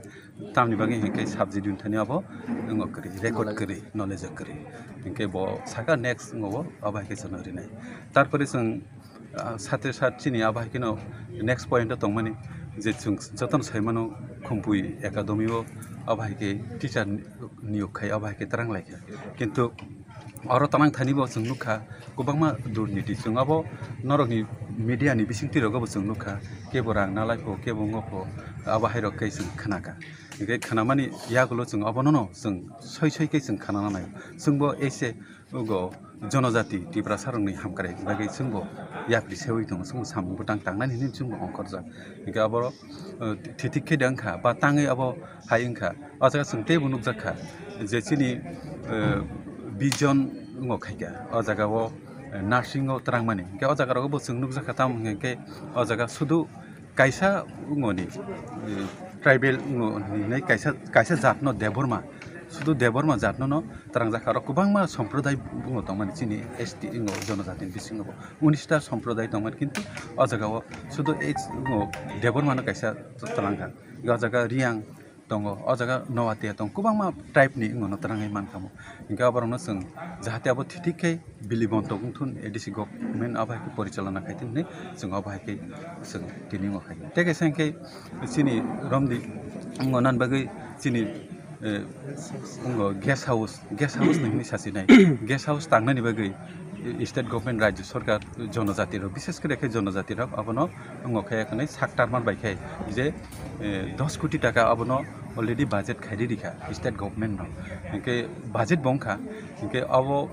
tamni bagwi hinkhe sub-J D O ni thani abo wngma kwrwi, record kwrwi, knowledge kwrwi. Hinkhe bo saka next wngma bo abo hai khe chwngno rinai. Tarpore chwng, ah, sate sat chini abo hai kheno next point o tongmani je chwng jotono sai mano Khumpui Academy o abo hai khe teacher niyok khai abo hai khe twrang lai kha. Kintu oro twlang thani bo chwng nukha, kwbangma durniti chwng abo norokni media ni bisingtwi rogo bo chwng nukha, kebo rang nalai pho, kebo wngma pho, abo hai rok khe chwng khnakha. Hinkhe khnamani yagulo chwng abono no chwng soi soi khe chwng khnana nai. Chwngbo ese ugo jonojati Tiprasa rokni hamkrai bagwi chwngbo yapri sewi tongo, chwngbo samung bwtang tangnani hinwi chwngbo ongkhorjak. Hinkhe abo, eh, thithik khe de wngkha, ba tangwi abo hai wngkha. O jaga chwng teibo nukjak kha je chini, eh, vision wngmo khaikha. O jaga o, eh, nursing o twrangmani. Hinkhe o jaga rogo bo chwng nukjak kha, tamo hinkhe o jaga sudu kaisa wngmani, eh, tribal wngmo hinwi kaisa, kaisa jatno Debbarma, sudu Debbarma jatno no twrangjak kha. Aro kwbangma somprodai wngmo tongmani chini S T wngmo jonojatini bisingo bo. Unista somprodai tongmani, kintu o jaga o sudu H, wngmo Debbarma no kaisa twlang kha. O jaga Reang tongo, o jaga Noatia tongo, kwbangma tribe ni wngmano twrangwi mankha mo. Hinkhe aborokno chwng jahate abo thithik khe bili bontok wngthun, A D C government abo hai khe porichalona khaithun hinwi chwng abo hai khe chwng tini wngkha. Tei kaisa hinkhe chini romdi wngna bagwi chini, eh, wngkha guest house, guest house ni hinwi sachinai. Guest house tangnani bagwi state government, rajya sorkar, jonojati rok, bishes kore khe jonojati rok abono wngkha yakhnai sak tarman bai khe je, eh, dos koti taka abono already budget khairi rikha state government no. Hinkhe budget bo wngkha, hinkhe abo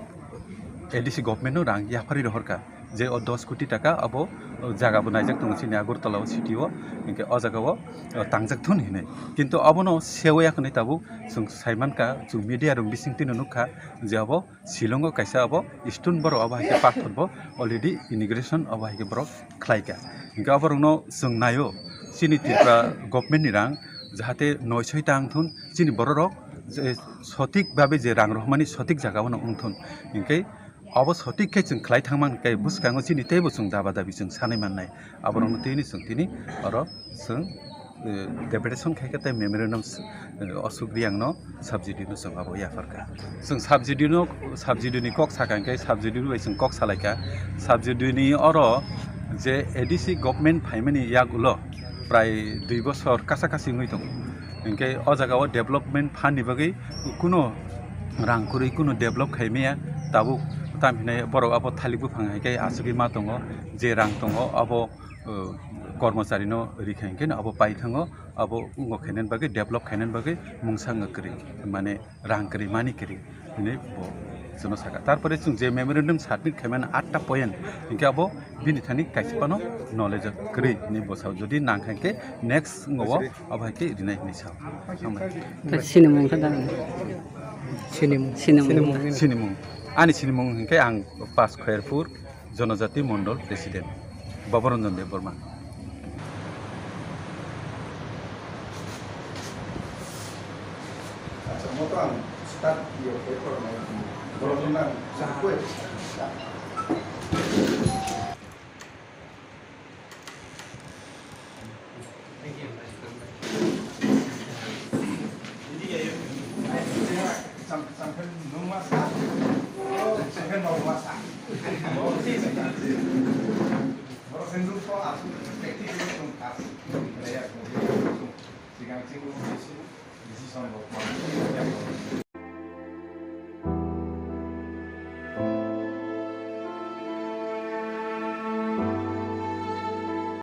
A D C government no rang yapharwi rohorkha je o dos koti taka abo jaga bo naijak tongo chini Agartala o city o, hinkhe o jaga o tangjak thun hinwi. Kintu abono sewi yakhnai tabuk chwng saimankha, chwng media rok bisingtwi no nukha je abo Shillong o kaisa abo stone borok abo hai khe pathor bo already inauguration abo hai khe borok khlai kha. Hinkhe aborokno chwng naio chini Tripura government ni rang jahate noisoi tang thun chini borok rok je sotik babe je rang rohmani sotik jaga o no wng thun. Hinkhe abo sotik khe chwng khlai thangma hinkhe bwskango chini teibo chwng daba dabi chwng sanwi mannai. Aborokno tini chwng tini oro chwng, eh, deputation khai kha tei memorandum, eh, Ashok Reang no sub-J D O no chwng abo yapharkha. Chwng sub-J D O no, sub-J D O ni kok sakha hinkhe sub-J D O bai chwng kok salaikha. Sub-J D O ni oro je A D C government phaimani yagulo prai dui bosor kasa kasi wngwi tongo. Hinkhe o jaga o development phan ni bagwi kuno rang kwrwi kuno develop khaimaya tabuk tam hinai borok abo thalik buphang hai khe asugwi ma tongo je rang tongo abo uh, kormochari no rikha hinkhe no abo paithango, abo wngkha khainani bagwi, develop khainani bagwi mungsa wngkha kwrwi, mane rang kwrwi, mani kwrwi hinwi bo chwngno sakha. Tarpore chwng je memorandum submit khaimani atta point hinkhe abo bini thani kaisa phano knowledge kwrwi hinwi bo sao. Jodi nangkha hinkhe next wngkha o abo hai khe rinai hinwi sao. Hambai. Tei sinimung khe da? Sinimung. Sinimung. Sinimung. Ani sinimung hinkhe ang Pas Khairpur Jonojati Mondol President Babaranjan Debbarma. Acha, moto ang start yo khe khoroknai. Borok no ang sakwe.